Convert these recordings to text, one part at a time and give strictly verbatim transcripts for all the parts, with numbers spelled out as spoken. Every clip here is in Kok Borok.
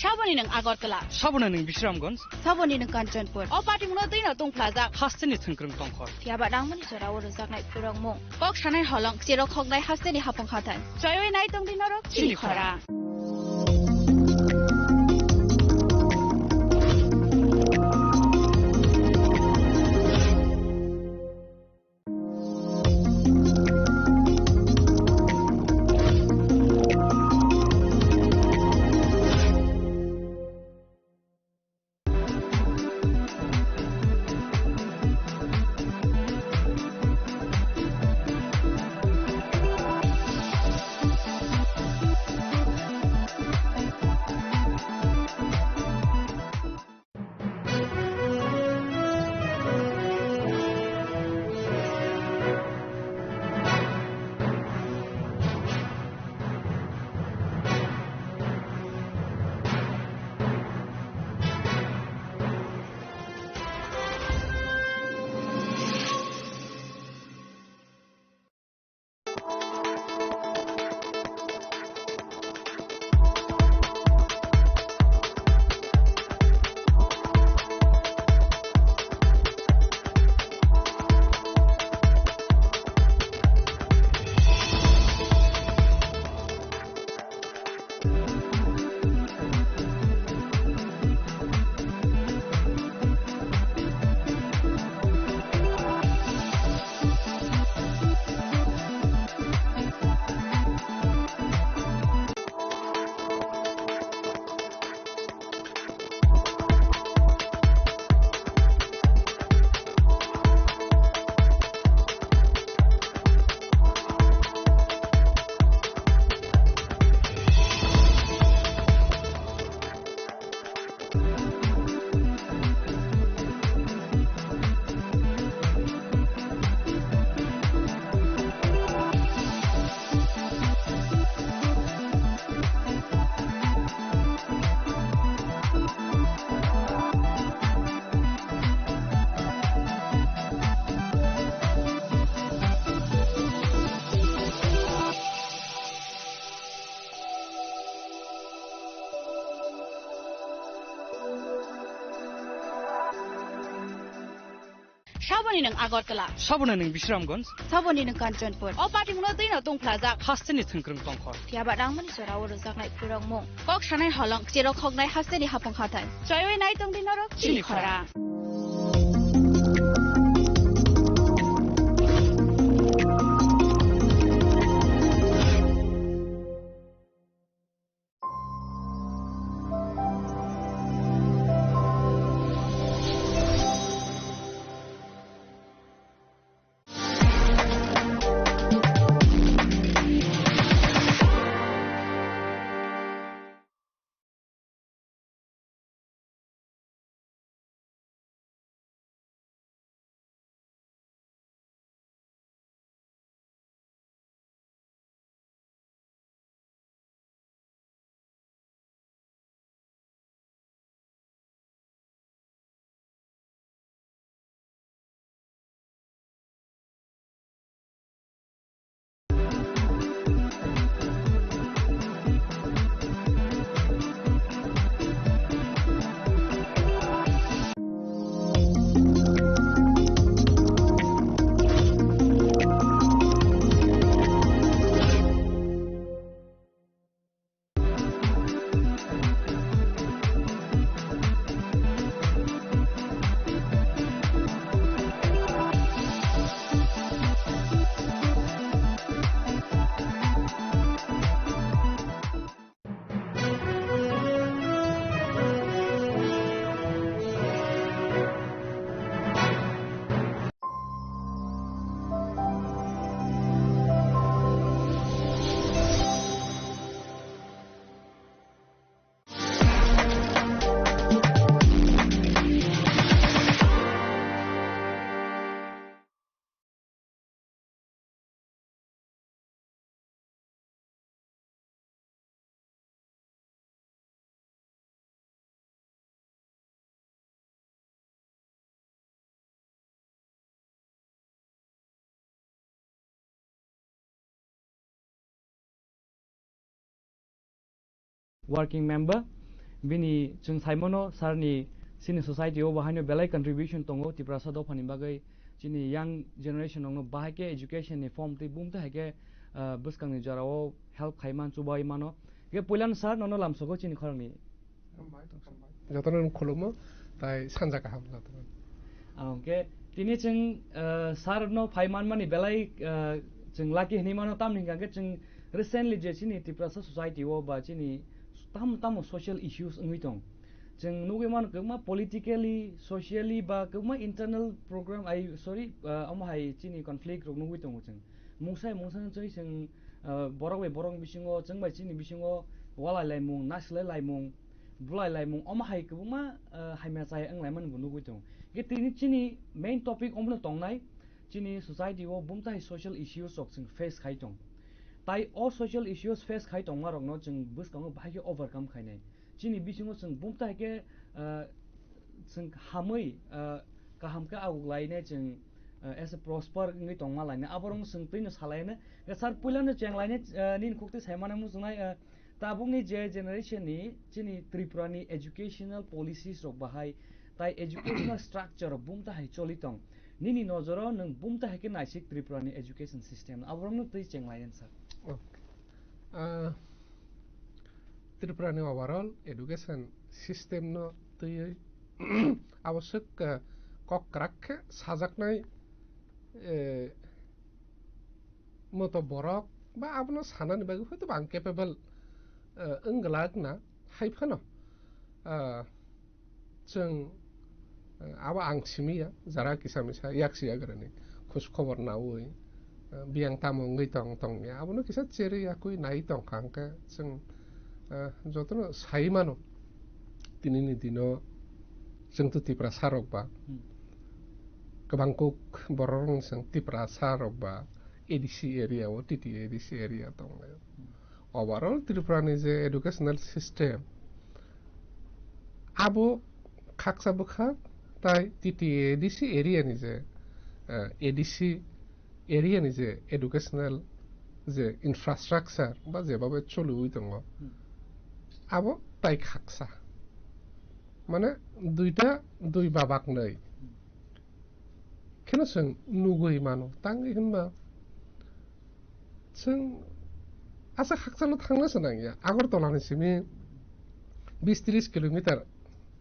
Saboni nwng Agartala. Saboni nwng Bisramganj. Saboni nwng Kanchanpur. O patimungno twino tungphlajak. Hasteni thwngkwrwng tongkhor. Phiyaba nangmani jorao rwjaknai phurokmung. Kok sanai holong, cherok khoknai hasteni hapung hathai. Choiwi nai tongdi norok chini chini khorang. Khorang. Saboni nwng Agartala. Saboni nwng Bisramganj. Saboni nwng Kanchanpur. O patimungno twino tungphlajak. Hasteni thwngkwrwng tongkhor. Phiyaba nangmani jorao rwjaknai phurokmung. Kok sanai holong, cherok khoknai hasteni hapung hathai. Choiwi nai tongdi norok chini chini khorang. Khorang. Working member, Bini chwng saimano sir ni chini society o bahaino belai contribution tongo Tiprasa dophani bagwi, chini young generation rokno bahai khe education ni form twi bumtwi hai khe, ah, bwskangni jorao help khai man, chubai mano. Hwnkhe puilano sir nono lamsogo chini khoroknwi. Hambai, hambai. Jotono khulumo, tai sanja kaham jotono. Ah, hwnkhe tini chwng, ah, sir no phai manmani belai, ah, chwng lucky hinwi mano, tamni hwnkha khe chwng recently je chini Tiprasa society o ba chini tamo tamo social issues wngwi tong. Chwng nugwi mano kwbangma politically, socially ba kwbangma internal program, ai, sorry, ah, omo hai chini conflict rok nugwi tongo chwng. Mungsa hai mungsa no chwi chwng, ah, borok bai borok bisingo, chwng bai chini bisingo walai laimung, nasilai laimung, bulai laimung, omo hai kwbangma, ah, hamya chaya wng laimani bo nugwi tongo. Hwnkhe tini chini main topic omono tongnai, chini society o bumtai social issues rok chwng face khai tong. Tai o social issues face khai tongma rokno chwng bwskango bahai khe overcome khainai. Chini bisingo chwng bumtai khe, ah, chwng hamwi, ah, kaham khe aguklainai chwng, ah, as a prosper wngwi tongma lainai. Aborok chwng twino salainai. Sir, puilano chenglainai, ah, nini khuktwi saimano muchungnai, ah, tabukni je generation ni chini Tripura ni educational policies rok bahai tai educational structure rok bumta hai choli tong. Nini nojoro nwng bumta hai khe naisik Tripura ni education system. Aborokno twi chenglayan sir. Okay. Ah, Tripura ni overall education system no twi abo swk, ah, kok kwrak khe sajaknai, eh, moto borok ba abono sanani bagwi hoito ba ang capable, eh, wng glak na, hai phano, eh, chwng, eh, abo ang simi ya, jara kisa misa yak si yagrani khus khobor naui, eh, biyang tamo wngwi tong tong ya, abono kisa cherwi yakui nai tong kha hwnkhe chwng, eh, jotono sai mano. Tinini dino chwng to Tiprasa rok ba Hmm. kwbang kuk borok rok chwng Tiprasa rok ba A D C area o, T T A D C area tong lai. Hmm. Overall Tripura ni je educational system abo khaksa bwkha tai T T A D C area ni je, eh, A D C area ni je educational je infrastructure ba jebabe choliwi tongo, Hmm. abo tai khaksa. Mane duita dui babak nai. Hmm. Kheno chwng nugwi mano. Tangwi hinba chwng asa khakchangno thangna se nangya. Agartala ni simi bis tris kilometer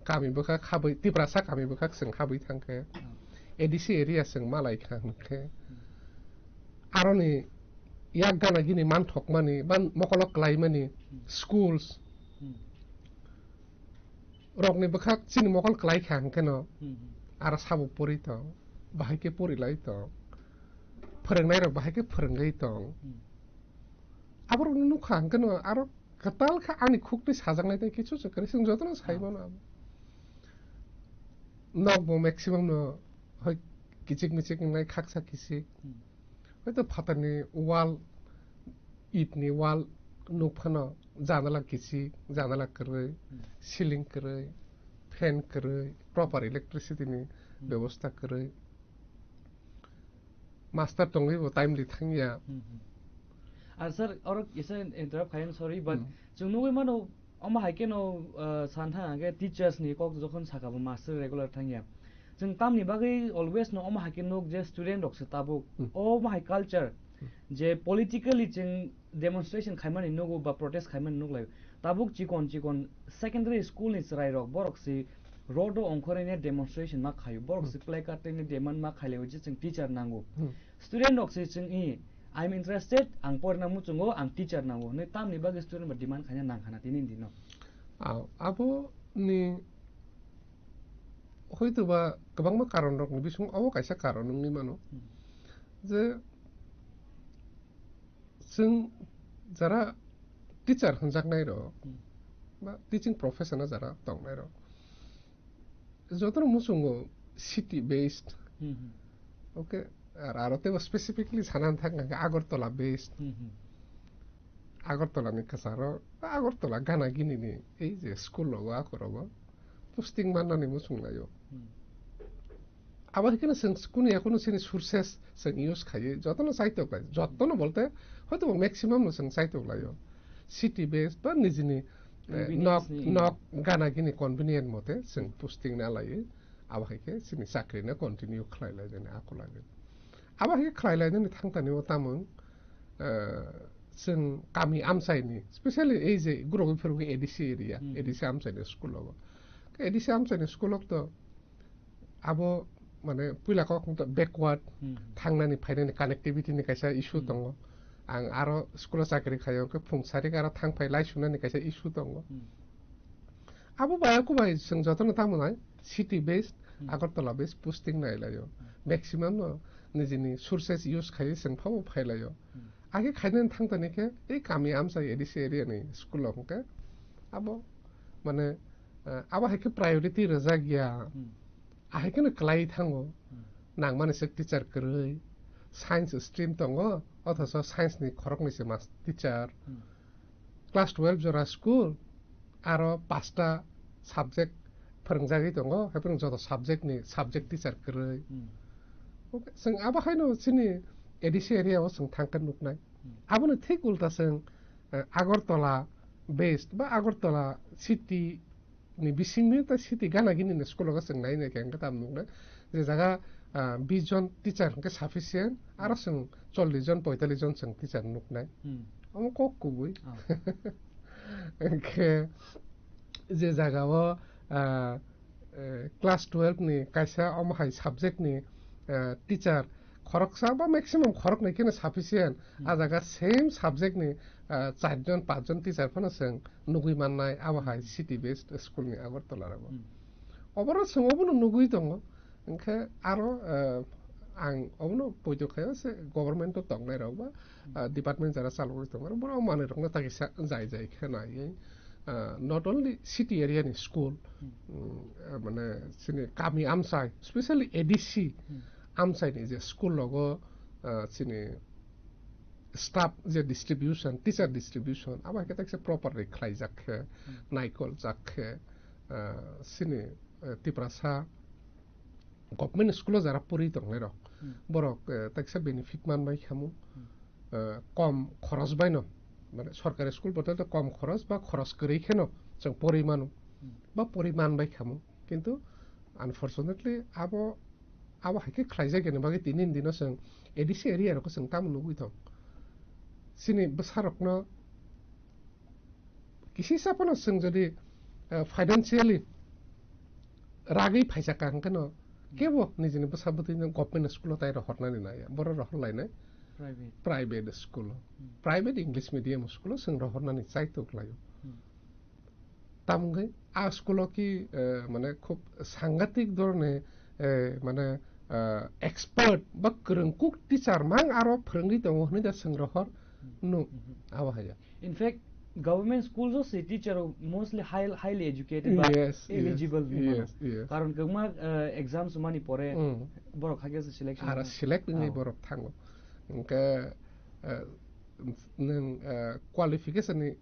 kami bwkha khabwi, Tiprasa kami bwkha chwng khabwi thangkhe, Hmm. A D C area chwng malai kha hwnkhe. Hmm. Aroni yak gana gini manthokmani, ban mokolo klaimani, Hmm. schools, Hmm. rokni bwkhak chini mokol klai kha hwnkhe no, Hmm, hmm. aro sabo pori tong, bahai khe pori lai tong, phwrwngnai rok bahai khe phwrwngwi tong. Hmm. Aborok no nukha hwnkhe no aro kwtal kha ani khukni sajaknai tei kichu se kwrwi, chwng jotono sai Ah. mano abo. Nok bo maximum no hoi kichik michik wngnai, khaksa kichik. Hmm. Hoito phatarni wall, itni wall nuk phano janala kichik, janala kwrwi, Hmm. ceiling kwrwi, fan kwrwi, proper electricity ni Hmm. bebosta kwrwi. Master tongwi bo timely thangya. Hmm, hmm. Ar sir, oro kisa interrupt khayan, sorry, but Hmm. chwng nugwi mano, omo hai kheno, uh, san thang hwnkhe teachers ni kok jokhon saka bo master regular thangya. Chwng tamni bagwi always no omo hai khe nuk je student rok se tabuk. Hmm. Omo hai culture Hmm. je politically chwng demonstration khaimani nugo ba protest khaimani nuklai. Tabuk chikon chikon secondary school ni chwrai rok borok se road o ongkhorwi ne demonstration ma khaio. Borok Hmm. se placard tei ne demand ma khailai je chwng teacher nango. Hmm. Student rok se chwng i, "I'm interested, ang porina muchungo, ang teacher nango," hinwi tamni bagwi student bo demand khaina nang khana tini dino. Ah, abo ni hoito ba kwbangma karon rok ni bising abo kaisa karon wngwi mano. Hmm. Je chwng jara teacher hwnjaknai rok Hmm. ba teaching profession o jara tongnai rok, jotono muchungo city based. Hmm, hmm. Okay, ar aro teibo specifically sana thang hwnkhe Agartala based. Hmm, hmm. Agartala ni kwcharo, Agartala gana gini ni ei je school rogo, ako rogo posting mannani muchung laio. Hmm. Abo hai kheno chwng kunu ya kunu chini sources chwng use khaiwi jotono chaitok lai, jotono bolte hoito bo maximum no chwng chaitok laio. City based ba nijini eh, nok nok gana gini convenient mote chwng posting na lai. Abo hai khe chini chakri no continue khlai lai jani ako lai jani. Abo hai khlai lai jani thang tani o tamung, eh, chwng kami amchai ni, specially ei je gurogwi phirogwi A D C area, Hmm. A D C amchai ni school o. A D C amchai ni school o to abo mane puila kok wngkha backward Hmm. thangnani phainani connectivity ni kaisa issue Hmm. tongo. Ang aro school o chakri khaio, hwnkhe phung sarik aro thang phai lai sunani kaisa issue tongo. Hmm. Abo bai aku bai chwng jotono tamo nai city based, Hmm. Agartala based posting nai laio. Hmm. Maximum no nijini sources use khai chwng phabo phai laio. Hmm. Age khainani thang tani khe ei kami amchai A D C area ni school o hwnkhe abo mane, eh, abo hai khe priority rwjak ya. Hmm. Ahai kheno kwlai thango. Hmm. Nangmani se teacher kwrwi, science stream tongo, othocho science ni khoroknwi se mas teacher. Hmm. Class twelve jora school, aro pasta subject phwrwngjagwi tongo, hai phwrwng joto subject ni subject teacher kwrwi. Hmm. Okay, chwng abo haino chini A D C area o chwng thangkhe nuknai. Hmm. Abono thik ulta chwng, eh, Agartala based ba Agartala city ni bisingni ta city gana gini ni school o chwng nai nai khe hwnkhe tam nuknai je jaga, ah, bis jon teacher hwnkhe sufficient, aro chwng chollish jon poitallish jon chwng teacher nuknai. Hmm. Omo kok kubui. Oh. Hwnkhe je jaga o, ah, eh, class twelve ni kaisa omo hai subject ni, eh, teacher khoroksa ba maximum khoroknwi kheno sufficient. Hmm. A jaga same subject ni, ah, char jon, panch jon teacher phano chwng nugwi mannai, abo hai Hmm. city based school ni Agartala rok. Hmm. Oborok chwng obono nugwi tongo. Hwnkhe aro, ah, ang obono poito khaio se government o tongnai rok ba, Hmm. ah, department jara chalogwi tongo, borok manwi rokno takisa jai jai khe naiwi, ah, not only city area ni school, Hmm. mm, ah, mane chini kami amchai, specially A D C Hmm. amchai ni je school rogo, ah, chini staff je distribution, teacher distribution, abo hai khe taksa properly khlaijak khe, Hmm. naikol jak khe, ah, chini, ah, Tiprasa government school o jara pori tongnai rok, Hmm. borok, eh, taksa benefit man bai khamu, Hmm. eh, kom khoros bai no, mane sorkari school bodol to kom khoros ba khoros kwrwi kheno chwng pori manu, Hmm. ba pori man bai khamu. Kintu unfortunately abo, abo hai khe khlaijak yani bagwi tini dino chwng A D C area rok chwng tamo nugwi thong. Chini bwsa rokno kisi sa phano chwng jodi, eh, financially ragwi phaisa ka hwnkhe no, Hmm. kebo nijini bwsa bwtwi no government school o tai rohornani naiya, borok rohor lainai Private. Private school o. Hmm. Private English medium school o chwng rohornani chaitok laio. Hmm. Tamungwi a school o ki, eh, mane khub sangatik dhorone, eh, mane, eh, expert ba kwrwng kuk teacher mang aro phwrwngwi tongo hwnwi da chwng rohor nuk. Mhm. Abo haya. In fact, government schools o se teacher o mostly high, highly educated ba Yes, yes, eligible hinwi mano. Yes, yes. Karon kwbangma, eh, exams mani pore Mm. borok hakhe se selection Ara mano. Select wngwi Oh. borok thango. Hwnkhe, eh, nwng, eh, qualification ni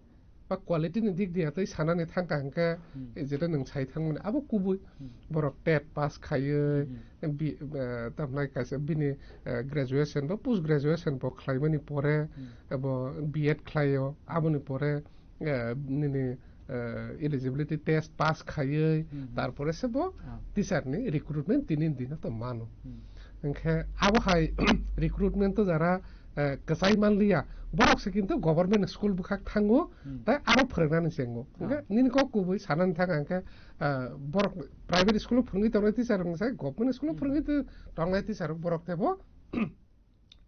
ba quality ni dik diya tei sanani thangka hwnkhe Hmm. jeto nwng sai thangmani abo kubui Hmm. borok tet pass khaiwi Hmm. bi-, eh, tamnai kaisa bini, eh, graduation ba post graduation bo khlaimani pore Hmm. abo B Ed khlaio aboni pore, eh, nini, eh, eligibility test pass khaiwi Hmm. tarpore se bo Ah. teacher ni recruitment tini dino to mano. Hmm. Hwnkhe abo hai recruitment to jara eh, kwchai manliya, borok se kintu government school bwkhak thango, Hmm. tei aro phwrwngnani chengo. Hwnkhe Ah. nini kok kubui sanani thang ang khe, eh, borok private school o phwrwngwi tongnai teacher rok sai government school o Hmm. phwrwngwi to-, tongnai teacher rok borok tebo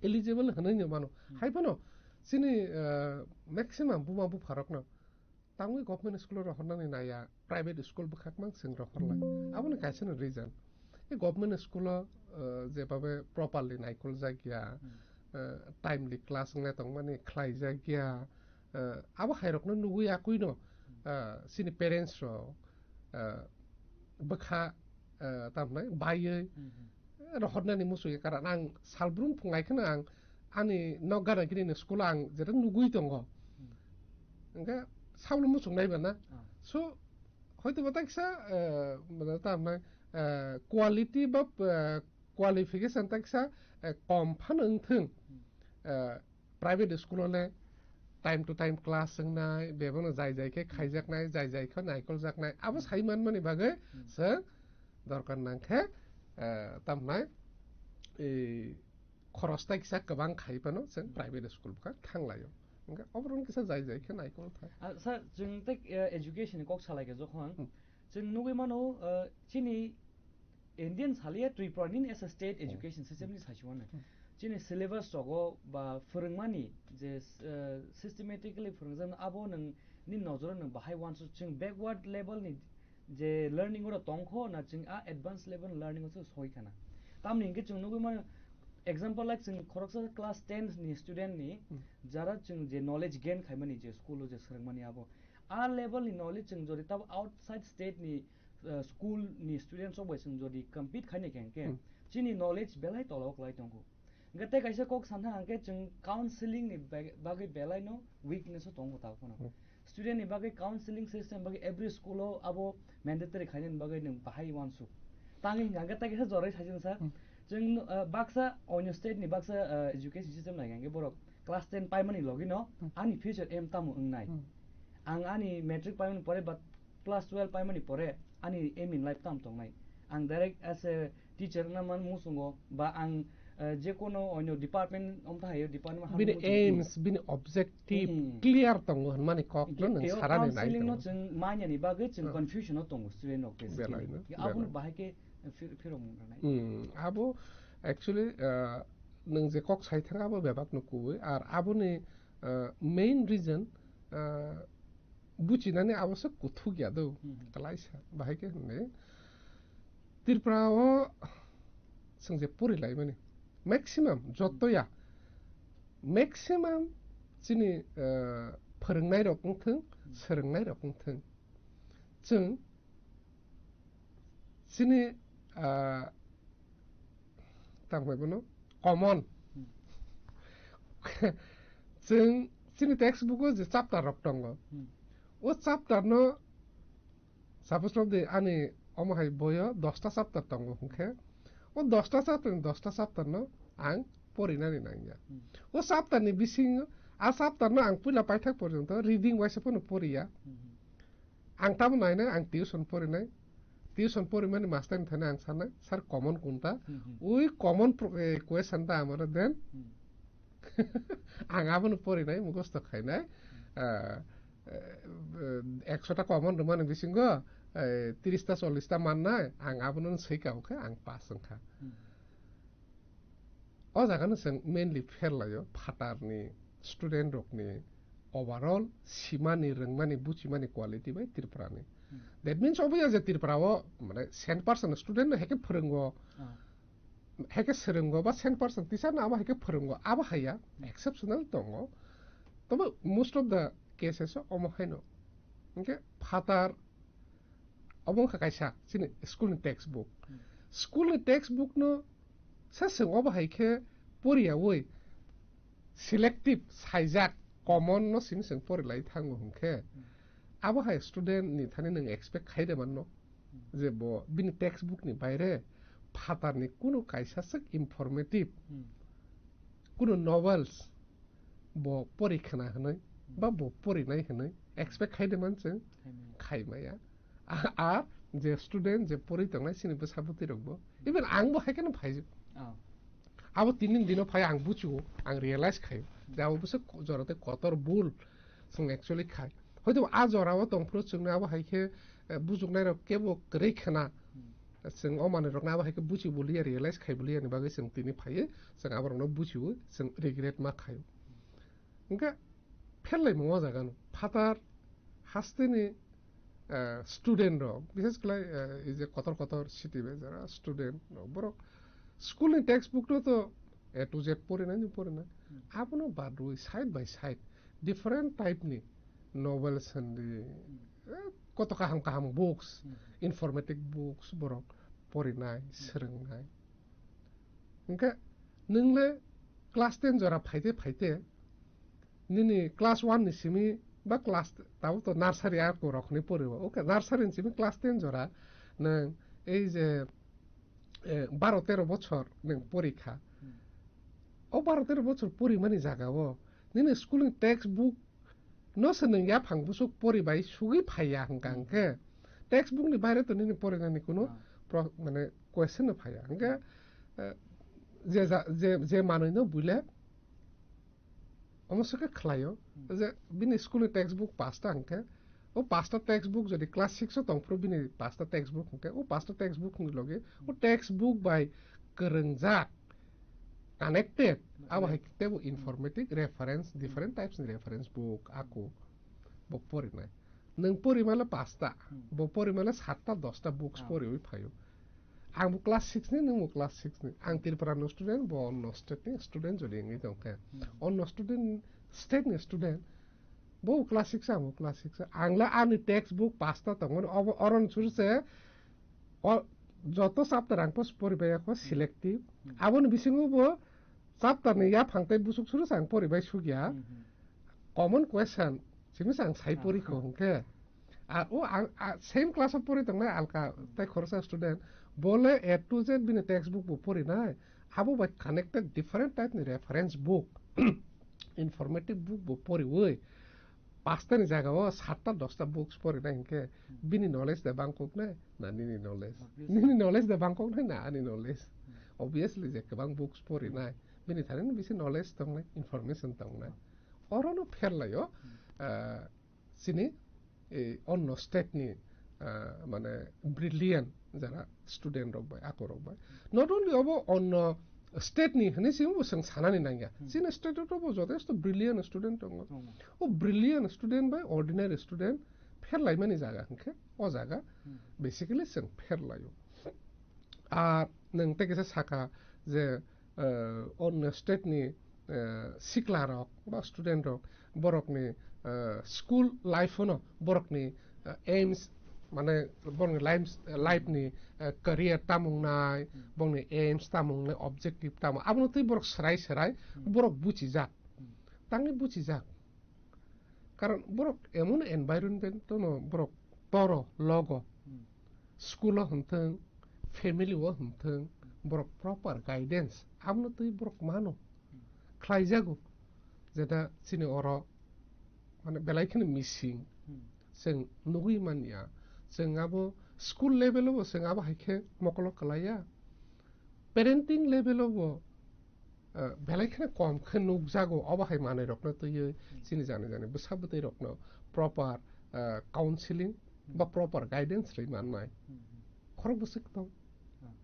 eligible hwnwi no mano. Hmm. Hai phano chini, eh, maximum buma bupha rokno Tangwi government school o rohornani naiya, private school bwkhakmang chwng rohorlai. Aboni kaisa no reason. E government school o, uh, jebabe properly naikoljak ya, Hmm. uh, timely class wngnai tongmani khlaijak ya, uh, abo hairokno nugwi yakwino, uh, chini parents rok, uh, bwkha, uh, tamhinai baiwi, Hmm, hmm. rohornani muchungya karan ang salbrum phungai kheno ang ani nok gana gini ni school o ang jeta nugwi tongo. Hmm. Hwnkhe sablo muchungnai ba na. Ah. So, hoito ba taksa, eh, mane ta hwnai, eh, quality ba, eh, qualification taksa, eh, kom phano wngthwng. Hmm. Eh, private school o le time to time class wngnai, bebakno jai jai khe khaijaknai, jai jai khe naikoljak nai, abo sai manmani bagwi chwng dorkar nang khe, eh, tamnai, eh, khoros tai kisa kwbang khai phano chwng private school bwkha thang laio. Hwnkhe oborokno kisa jai jai khe naikol thai. Ah, sir, chwng tei, eh, education ni kok salai khe jokhon, chwng nugwi mano, eh, chini Indian saliya Tripura nini as a state education system ni saichung ano. Chini syllabus rogo ba phwrwngmani je, eh, systematically phwrwngjak abo nwng ni nojoro nwng bahai uansuk chwng backward level ni je learning oro tongkho na chwng a advanced level learning o soi khana. Tamni hwnkhe chwng nugwi mano example like chwng khoroksa class ten ni student ni jara chwng je knowledge gain khaimani je school o je swrwngmani abo a level ni knowledge chwng jodi tabo outside state ni, uh, school ni students rok bai chwng jodi compete khaina khe hwnkhe chini knowledge belai tolao kwlai tongo. Hwnkhe tei kaisa kok sana hwnkhe chwng counseling ni bag-, bagwi belai no weakness o tongo tabuk phano. Student ni bagwi counseling system bagwi every school o abo mandatory khainani bagwi nwng bahai uansuk. Tangwi hwnkha hwnkhe tei kaisa joroi saisung sa. Chwng, uh, baksa onyo state ni baksa, uh, education system nai hwnkhe borok class ten paimani logi no ani future aim tamo wngnai. Ang ani matric paimani pore ba class twelve paimani pore ani aim in life tam tongnai. Ang direct as a teacher wngna man muchungo ba ang, eh, je kono onyo department omtha hayo department bini hamya muchungo. Aims, bini objective clear tongo hwnmani kok no nwng sarani nai tongo. Counseling no chwng manyani bagwi chwng confusion o tongo student rok basically. Belai no, aboni belai bahai khe phir-, phirok mung rwnai. Hmm, abo actually, uh, nwng je kok sai thang abo bebak no kubui ar aboni, uh, main reason, uh, buchinani abo se kuthuk ya do, kwlaisa, bahai khe hwnwi. Tripura o chwng je pori lai mani, maximum, jotto ya, maximum chini, eh, phwrwngnai rok wng thung, swrwngnai rok wng thung, chwng chini, ah, tamo bai bono common. Chwng chini textbook o je chapter rok tongo, o chapter no suppose rok de ani omo hai boyo dosta chapter tongo hwnkhe, o dosta chapter ni dosta chapter no ang porinani nangya. O chapter ni bising, a chapter no ang puila paithak porjonto reading waisa phano poriya. Ang tamo nainai, ang tuition porinai. Tuition porimani master ni thani ang sanai, "Sir, common kunta?" Ui common pro-, eh, question ta amaro den. Ang abono porinai, mukhosto khainai. Ah, eh, ekso ta common rwmani bisingo, eh, tris ta, chollis ta mannai, ang abono swi ka hwnkhe ang pass wngkha. O jaga no chwng mainly fail laio, phatar ni student rok ni overall simani, rwngmani, buchimani quality bai Tripura ni. That means obo ya je Tripura o mane cent percent student no heke phwrwngo, heke swrwngo ba cent percent teacher no abo heke phwrwngo, abo haya exceptional tongo. Tobo most of the cases o omo haino. Hwnkhe phatar obo wngkha kaisa chini school ni textbook. School ni textbook no se chwng obo hai khe poriyawi selective saijak common no simi chwng porilai thango hwnkhe abo hai student ni thani nwng expect khai de manno je bo bini textbook ni baire phatar ni kunu kaisa swk informative kunu novels bo porikhna hwnwi ba bo porinai hwnwi expect khai de man chwng khai maya. A, a je student je pori tongnai chini bwsa bwtwi rok bo, even ang bo hai kheno phai. Abo tini dino phai ang buchiwo, ang realize khayo je abo bwsa ko-, jora tei kotor bul chwng actually khai. Hoito a jora o tongphuru chwngno abo hai khe, eh, bujuknai rok kebo kwrwi khna. Chwng o manwi rokno abo hai khe buchi buliya, realize khai buliya ni bagwi chwng tini phaiwi chwng abo rokno buchiwo, chwng regret ma khayo. Hwnkhe pherlaimung o jaga no phatar hasteni, eh, student rok, bishes khlai, eh, ei je kotor kotor city bai jara student rok, borok school ni textbook no to A to Z porinai ni porinai. Abono badwi side by side different type ni novels hwnwi, eh, koto kaham kaham books, informative books borok porinai, swrwngnai. Hwnkhe nwng le class ten jora phaite phaite nini class one ni simi ba class, tabuk to nursery a ko rok ni pori o. Okay, nursery ni simi class ten jora nwng ei je, eh, baro tero bochor nwng pori kha. O baro tero bochor pori mani jaga o nini school ni textbook No se nwng yaphang busuk poribai sugwi phaiya hwnkha hwnkhe textbook ni baire to nini porinani kuno Ah. pro-, mane question no phaiya. Hwnkhe, eh, je ja-, je, je manwi no buile omo se khe khlaio Hmm. je bini school ni textbook pasta hwnkhe o pasta textbook jodi class six o tongphuru bini pasta textbook hwnkhe o pasta textbook ni loge o textbook bai kwrwngjak connected abo hai tebo informative reference different types ni reference book ako bo porinai nwng porimale pasta Hmm. bo porimale satta dosta books Ah. poriwi phaio ang bo class six ni nwng bo class six ni ang Tripura no student bo onno state ni student jodi wngwi tongkhe Hmm. onno student state ni student bo class six ang bo class six ang la ani textbook pasta tongmani obo oron churse O joto chapter ang post poribai ako selective. Hmm. Aboni bisingo bo chapter ni yaphang tei busuk suru ang poribai sugya. Hmm, hmm. Common question simi ang sai pori Ah. ko hwnkhe. A, o ang, a, same class of pori tongnai alka tei khoroksa student bole A to Z bini textbook bo porinai. Abo bai connected different type ni reference book, informative book bo poriwi. Pasta ni jaga o satta dosta books pori nai hinkhe bini knowledge da bangkok nai na nini knowledge? Obviously. Nini knowledge da bangkok nai na ani knowledge? Hmm. Obviously je kwbang books pori nai bini thani bisi knowledge tong nai, information tong nai. Hmm. Oro no pher lai o, Hmm. ah, chini ei onno state ni, ah, mane brilliant jara student rok bai, ako rok bai. Not only obo onno state ni hwnwi se bo chwng sanani nangya. Hmm. Chini state o bo jotesto brilliant student tongo. Tongo. O brilliant student bai ordinary student pher laimani jaga hwnkhe o jaga Hmm. basically chwng pher laio. Ar nwng tei kisa saka je, eh, onno state ni, eh, sikla rok ba student rok borokni, eh, school life no borokni, eh, aims mane borokni life, life ni, eh, career tamung nai, Hmm. borokni aims tamung nai, objective tamo abono tei borok serai serai Hmm. borok buchijak. Hmm. Tangwi buchijak. Karon borok emon environment no borok toro logo Hmm. school o hwnthwng, family o hwnthwng, borok proper guidance abono twi borok mano. Hmm. Khlaijago jeta chini oro mane belai kheno missing. Hmm. Chwng nugwi manya, chwng abo school level o bo chwng abo hai khe mokolo kwlaiya. Parenting level o bo, eh, belai kheno kom khe nukjago, obo hai manwi rokno twiwi Hmm. chini jani jani bwsa bwtwi rokno proper, eh, counseling ba Hmm. proper guidance rwi mannai. Hmm. Khorok bwswk tong. Ah.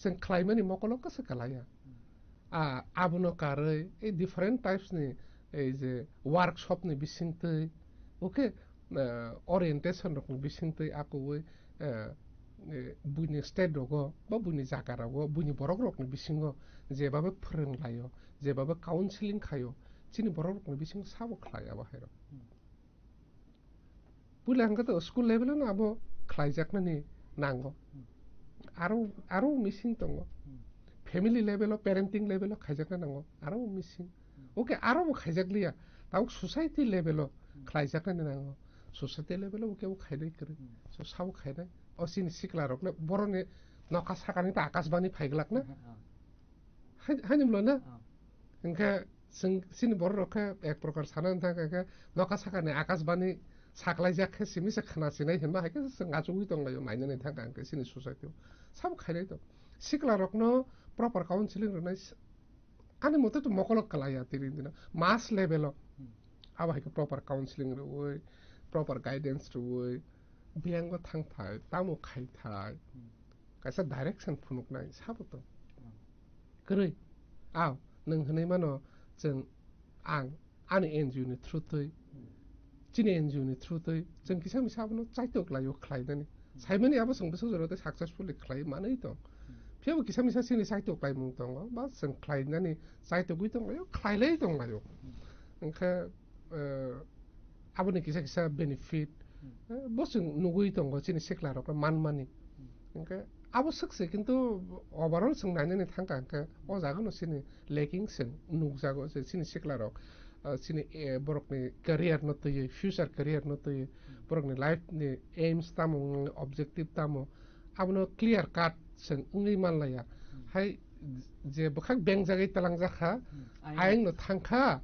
Chwng khlaimani mokolo kasa kwlaiya. Hmm. Ah, abono karwi ei different types ni ei je workshop ni bisingtwi, okay, eh, orientation rokni bisingtwi akugwi, eh, eh, buini state rogo ba buini jaga rogo buini borok rokni bisingo jebabe phwrwng laio, jebabe counseling khaio, chini borok rokni bisingo sabo khlai abo hai rok. Hmm. Puila hwnkhe to school level no abo khlaijaknani nango. Hmm. Aro, aro missing tongo. Hmm. Family level o, parenting level o khaijakna nango. Aro missing. Hmm. Okay, aro bo khaijakliya. Tabuk society level o Hmm. khlaijaknani nango. Society level o bo kebo khainai kwrwi. Hmm. So, sabo khainai. O chini sikla rokno boroni nokha sakani ta akashbani phaiglakna. Hmm. Hai, haini mlo na? Ah. Hwnkhe chwng chini borok rok khe ek prokar sana wngkha khe nokha sakani akashbani saklaijak khe simi se khna sinai hinba hai khe chwng achugwi tonglaio nainani thangkha hwnkhe chini society o. Sabo khainai to. Sikla rokno proper counseling rwnai s-, ani mote to mokolo kwlaiya tini dino. Mass level o. Hmm. Abo hai khe proper counseling rwui, proper guidance rwui, biyango thangthai, tamo khaithai. Hmm. Kaisa direction phunuknai sabo to. Hmm. Kwrwi. Aw, nwng hwnwi mano chwng ang ani N G O ni through twi, Hmm. chini N G O ni through twi, chwng kisa misa abono chaitok laio khlainani. Hmm. Saimani abo chwng bwswk jora tei successfully khlai manwi tong. Hmm. Phiyabo kisa misa chini chaitok laimung tongo, ba chwng khlainani chaitogwi tonglaio, khlailai tonglaio. Hmm. Hwnkhe, eh, aboni kisa kisa benefit, Hmm. eh, bo chwng nugwi tongo chini sikla rokno manmani. Hmm. Hwnkhe abo swk se, kintu overall chwng nainani thangkha hwnkhe o jaga no chini lacking chwng nukjago je chini sikla rok, eh, chini, eh, borokni career no twiwi, future career no twiwi, Hmm. borokni life ni aims tamo, objective tamo, abono clear cut chwng wngwi manlaiya. Hmm. Hai je bwkhak bengjagwi twlangjakha, Hmm. Ayang. Ayang no thangkha,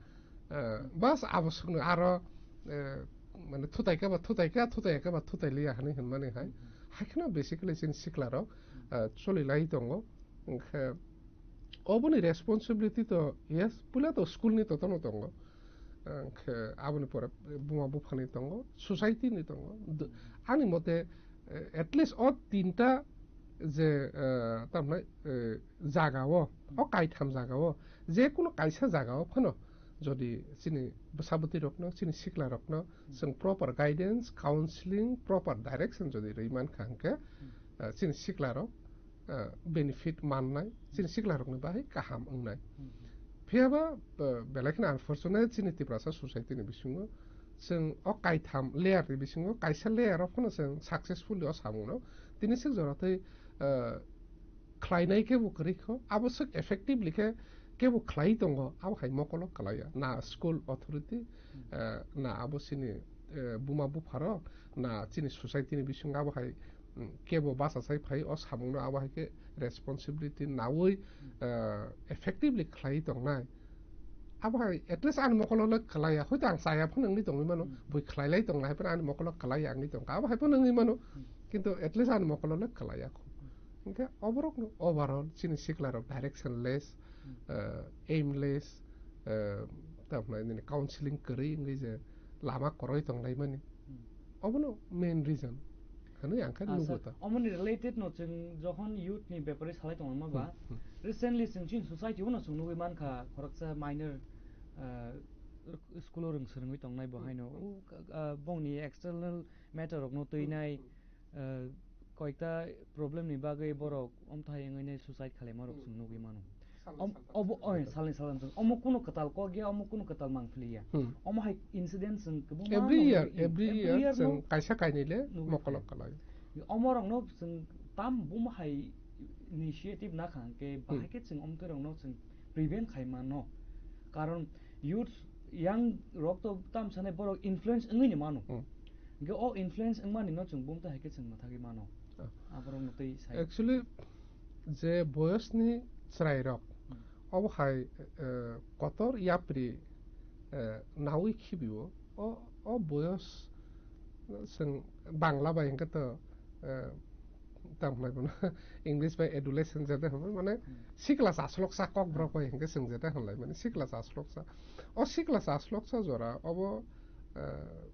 Eh, bas abo sukno aro, eh, mane thutai khe ba thutai kha, thutai khe ba thutai liya hinwi hinmani hai. Hai kheno basically chini sikla rok, eh, choli lai tongo. Hwnkhe oboni responsibility to, yes, puila to school ni totono tongo. Hwnkhe aboni pore buma buphani tongo, society ni tongo. D-, ani mote, eh, at least o tinta je, eh, tamhinai, eh, jagao, o kaitham jagao, je kuno kaisa jagao phano jodi chini bwsa bwtwi rokno, chini sikla rokno chwng proper guidance, counseling, proper direction jodi rwi mankha hwnkhe, eh, chini sikla rok, eh, benefit mannai, chini sikla rokni bahai kaham wngnai. Phiyaba, eh, belai kheno unfortunate chini Tiprasa society ni bisingo chwng o kaitham layer ni bisingo kaisa layer o phano chwng successfully o samungno tini swk jora tei, eh, khlainai khe bo kwrwi kho, abo swk effectively khe kebo khlai tongo, abo hai mokolo kwlaiya. Na school authority, eh, na abo chini, eh, buma bupharok, na chini society ni bisingo abo hai, mm, kebo bachasai phai o samungno abo hai khe responsibility naui, eh, effectively khlai tongnai. Abo hai at least ani mokolo le kwlaiya, hoito ang chaya phano wngwi tongwi mano, bui khlailai tongnai hai phano ani mokolo kwlaiya wngwi tongkha, abo hai phano wngwi mano, kintu at least ani mokolo le kwlaiya kho. Hwnkhe oborokno overall chini siklarok directionless, eh, aimless, eh, tamhinai nini counseling kwrwi wngwi je lama kwrwi tonglaimani. Obono main reason hinwi ang khe Ah, nugo sir, ta. Omoni related no chwng jokhon youth ni bepare salai tongma ba, Hmm, hmm. Recently chwng chini society o no chwng nugwi mankha khoroksa minor, ah, school o rwng swrwngwi tongnai bo Hmm, haino hmm. U, ah, bongni external matter rokno Hmm, twi nai, hmm. Ah, koikta problem ni bagwi borok omthai wngwi nai suicide khalaima rok Hmm. Chwng nugwi mano. Salni Om-, saltham obo, chwng. Oi, salni saltham chwng. Omo kuno kwtal kok ya, omo kuno kwtal mang phili ya. Hmm. Omo hai incident chwng kwbangma Every nugwi, year, every every year year chwng no kaisa kainwi le nugwi mokolok kha. Kalai. Omo rok no chwng tam bum hai initiative na kha hwnkhe Hmm. bahai khe chwng omtwi rok no chwng prevent khai mano. Karon youth young rok to tam sanai borok influence wngwi ni mano. Hmm. Hwnkhe o influence wngmani no chwng bumtwi hai khe chwng mwthagwi mano. Ah. Aborok no twi sai. Actually, je boyos ni chwrai rok, Hmm. obo hai, eh, kotor yapri, eh, naui khibiwo, o, o boyos, eh, chwng Bangla bai hwnkhe to, eh, tamo hinai bono, English bai adolescent jeta hinwi, mane Hmm. sikla chasloksa kokborok bai hwnkhe chwng jeta hinlai, mane sikla chasloksa. O sikla chasloksa jora obo, eh,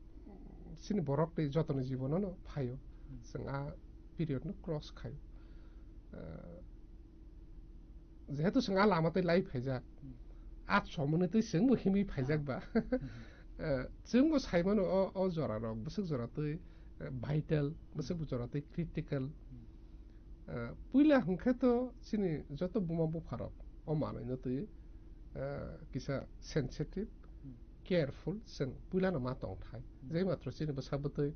chini borok tei jotoni jibono no phaio. Hmm. Chwng a period no cross khaio. Eh, jehetu chwng a lama tei lai phaijak, Hmm. a somoni tei chwngbo himwi phaijak Ah. ba. Hmm. Eh, chwngbo saimano o, o jora rok, bwswk jora tei, eh, vital, bwswk jora tei critical. Hmm. Eh, puila hwnkhe to chini joto buma bupharok o manwino twi, eh, kisa sensitive, Hmm. careful chwng puilano ma tongthai. Hmm. Jai matro chini bwsa bwtwi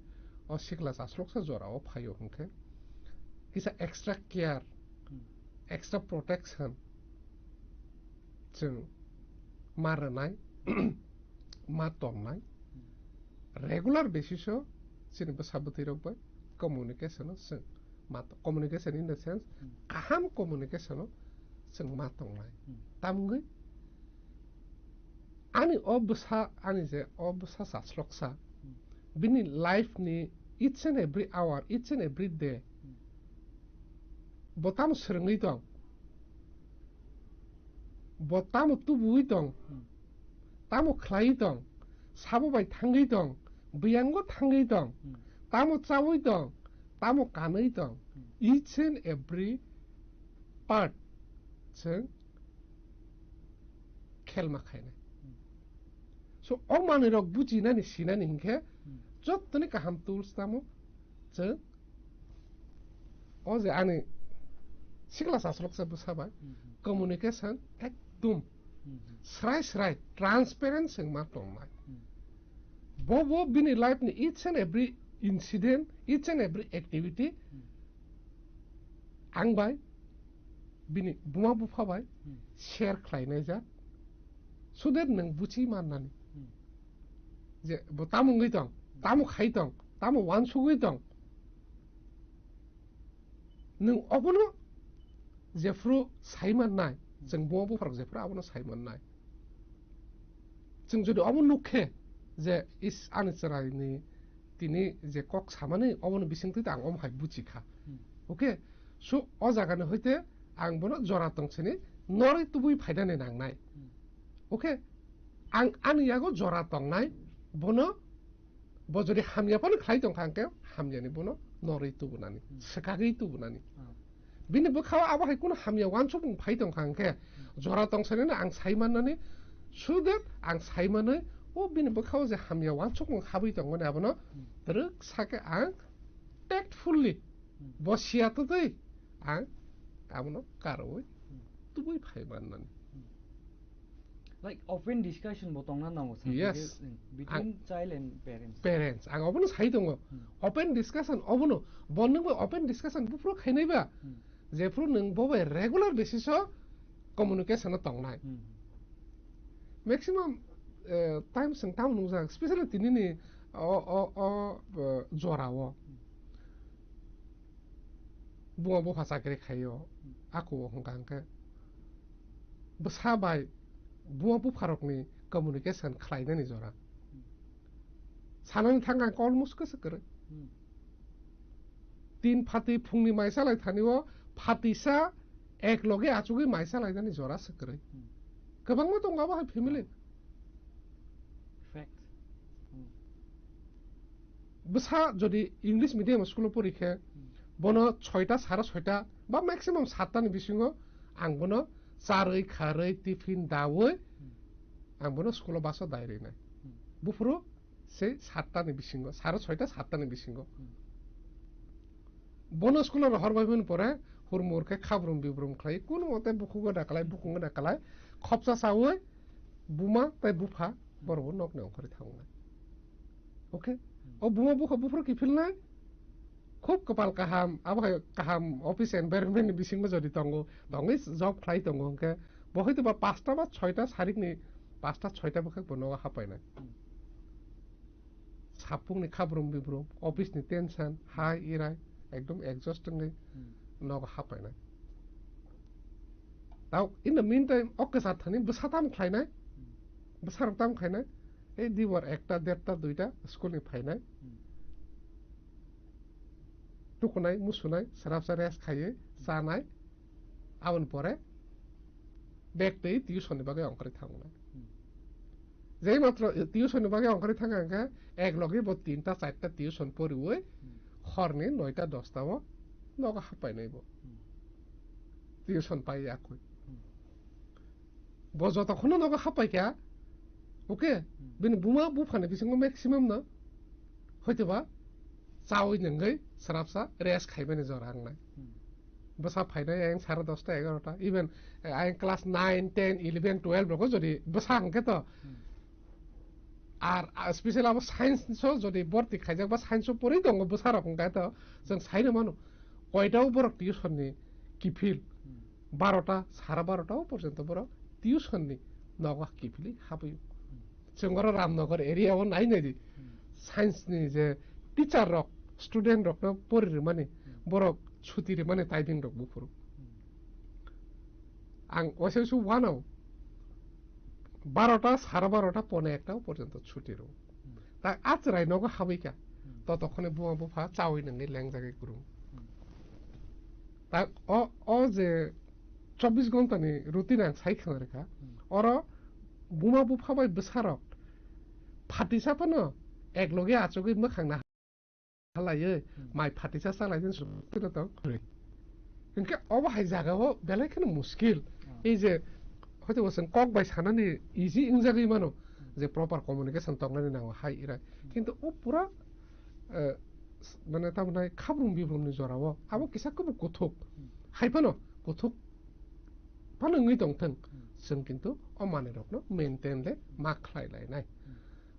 o sikla chasloksa jora o phaio hwnkhe kisa extra care, Hmm. extra protection chwng ma rwnai, ma tonnai. Hmm. Regular basis o chini bwsa bwtwi rok bai communication o chwng ma to-, communication in the sense, Hmm. kaham communication o chwng ma tongnai. Hmm. Tamgwi ani o bwsa, ani je o bwsa chasloksa, Hmm. bini life ni each and every hour, each and every day, Hmm. bo tamo swrwngwi tong, bo tamo tubuwi tong, Hmm. tamo khlaiwi tong, sabo bai thangwi tong, bwyango thangwi tong, Hmm. tamo chawi tong, tamo kanwi tong, Hmm. each and every part chwng khelma khainai. Hmm. So, o manwirok bujinani, sinani hinkhe Hmm. jottoni kaham tools tamo chwng o je ani sikla chasloksa bwsa bai Hmm. communication ekdum Hmm. srai srai, transparent chwng ma tongnai. Hmm. Bo bo bini life ni each and every incident, each and every activity Hmm. ang bai, bini buma bupha bai Hmm. share khlainai jak, so that nwng buchi mannani Hmm. je bo tamo wngwi tong, tamo khai tong, tamo wansugwi tong, nwng obono jephru sai mannai, Hmm. chwng buma bupharok jephru abono sai mannai. Chwng jodi omo nuk khe je is ani chwraini tini je kok samani obono bisingtwi ta ang omo hai buchi kha. Hmm. Okay? So o jagani hoite ang bono jora tong sini norwi tubui phainani nangnai. Hmm. Okay? Ang ani yago jora tongnai bono bo jodi hamya phano khlai tong kha hwnkhe hamyani bono norwi tubunani, Hmm. swkagwi tubunani. Hmm. Bini bwkhao abo hai kuno hamya wansukmung phai tong kha hwnkhe, jora tong sanino ang sai mannani, so that ang sai manwi, o bini bwkhao je hamya wansukmung habwi tongmani abono Hmm. twrwk sakhe ang tactfully Hmm. bo siya twtwi ang abono karwi Hmm. tubui phai mannani. Hmm. Like open discussion bo tongna nango sa Yes. between Ang- child and parents. Parents, ang obono sai tongo. Hmm. Open discussion obono, bo nwng bai open discussion buphuru khainai ba? Hmm. Jephuru nwng bo bai regular basis o communication o tongnai. Hmm. Maximum, eh, time chwng tamo nungjak, specially tinini o, o, o, eh, jora o. Hmm. Buma bupha chakri khaio, Hmm. ako hwnkha hwnkhe bwsa bai buma bupharokni communication khlainani jora. Hmm. Sanani thangkha hwnkhe almost kwswk kwrwi. Hmm. Tin phati phungni mai salai thani o phatisa ek loge achugwi mai salainani jora se kwrwi. Hmm. Kwbangma tongo abo hai family. Fact. Hmm. Bwsa jodi English medium school o pori khe, Hmm. bono soita, sara soita ba maximum satta ni bisingo ang bono charwi, kharwi, tiffin dawi, Hmm. ang bono school o bus o dai rwnai. Hmm. Buphuru sei satta ni bisingo, sara soita, satta ni bisingo. Hmm. Bono school o rohor bai mani pore hurmur khe khabrum bibrum khlai, kuno mote bukhugo da kalai, bukhungo da kalai, khopsa sawi buma tei bupha borok bo nokni ongkhorwi thangnai. Okay? Hmm. O buma bukha buphuru kiphilnai, khub kwpal kaham, abo hai kaham office environment ni bisingo jodi tongo, tongwi job khlai tongo hwnkhe, bo hoito ba pasta ba soita sarikni, pasta soita bwkhak bo nogo hapainai. Hmm. Sapungni khabrum bibrum, office ni tension, hai irai, ekdom exhaust wngwi Hmm. nogo hapainai. Tao, in the meantime, o kwchar thani bwsa tam khlainai, Hmm. bwsarok tam khlainai, ei dibor ekta, derta, duita school ni phainai. Hmm. Tukunai, musunai, srapsa rest khaiwi, chanai, aboni pore bek twi tuition ni bagwi ongkhorwi thangnai. Hmm. Jei matro tuition ni bagwi ongkhorwi thangkha hwnkhe, ek logi bo tinta charta tuition poriwi Hmm. horni noita dosta o nogo hapainai bo. Hmm. Tuition pai yakwi. Hmm. Bo jotokhno nogo hapaikha, okay, Hmm. bini buma buphani bisingo maximum no hoitoba chawi nungwi srapsa rest khaimani jora wngnai. Hmm. Bwsa phainai ayang sare dosta, egarota, even, eh, ayang class nine, ten, eleven, twelve rogo jodi bwsa hwnkhe to, Hmm. ar, ar special abo science o jodi borti khaijak ba science o pori tongo bwsarok hwnkhe to, chwng saino mano, koita o borok tuition ni kiphil, Hmm. barota, sara barota o porjonto borok tuition ni nogo kiphilwi habwi. Hmm. Chwng oro Ramnagar area o nai nai di. Hmm. Science ni je teacher rok, student rok no pori rwmani, Hmm. borok chuti rwmani timing rok buphuru. Hmm. Ang waisa waisa uanao barota, sara barota, pone ekta o porjonto chuti rw. Hmm. Ta achrai nogo habwi kha. Hmm. Totokhone buma bupha chawi nungwi lengjagwi kwrwng. Hmm. Ta o, o je chobbish ghonta ni routine ang sai khna rwkha. Hmm. Oro buma bupha bai bwsarok phatisa phano ek loge achugwi mwkhang na halaiwi Hmm. mai phatisa chalaijani sutino tong. Hwnkhe obo hai jagao belai kheno muskil. Hmm. Ei je hoito bo chwng kok bai sanani easy wngjagwi mano Hmm. je proper communication tongnani nango hai irai. Hmm. Kintu o pura, eh, s-, mane tamni khabrum bibrumni jorao abo kisa kwbuk kuthuk. Hmm. Hai phano kuthuk phano wngwi tongthwng, Hmm. chwng kintu o manwirokno maintain le ma khlai lainai. Hmm.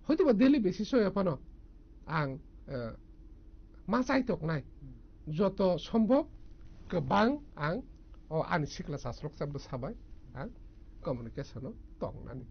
Hoitoba daily basis o phano ang, eh, ma chaitoknai, Hmm. joto sombhob kwbang ang o ani sikla chasroksa bwsa bai ang communication o tongnani.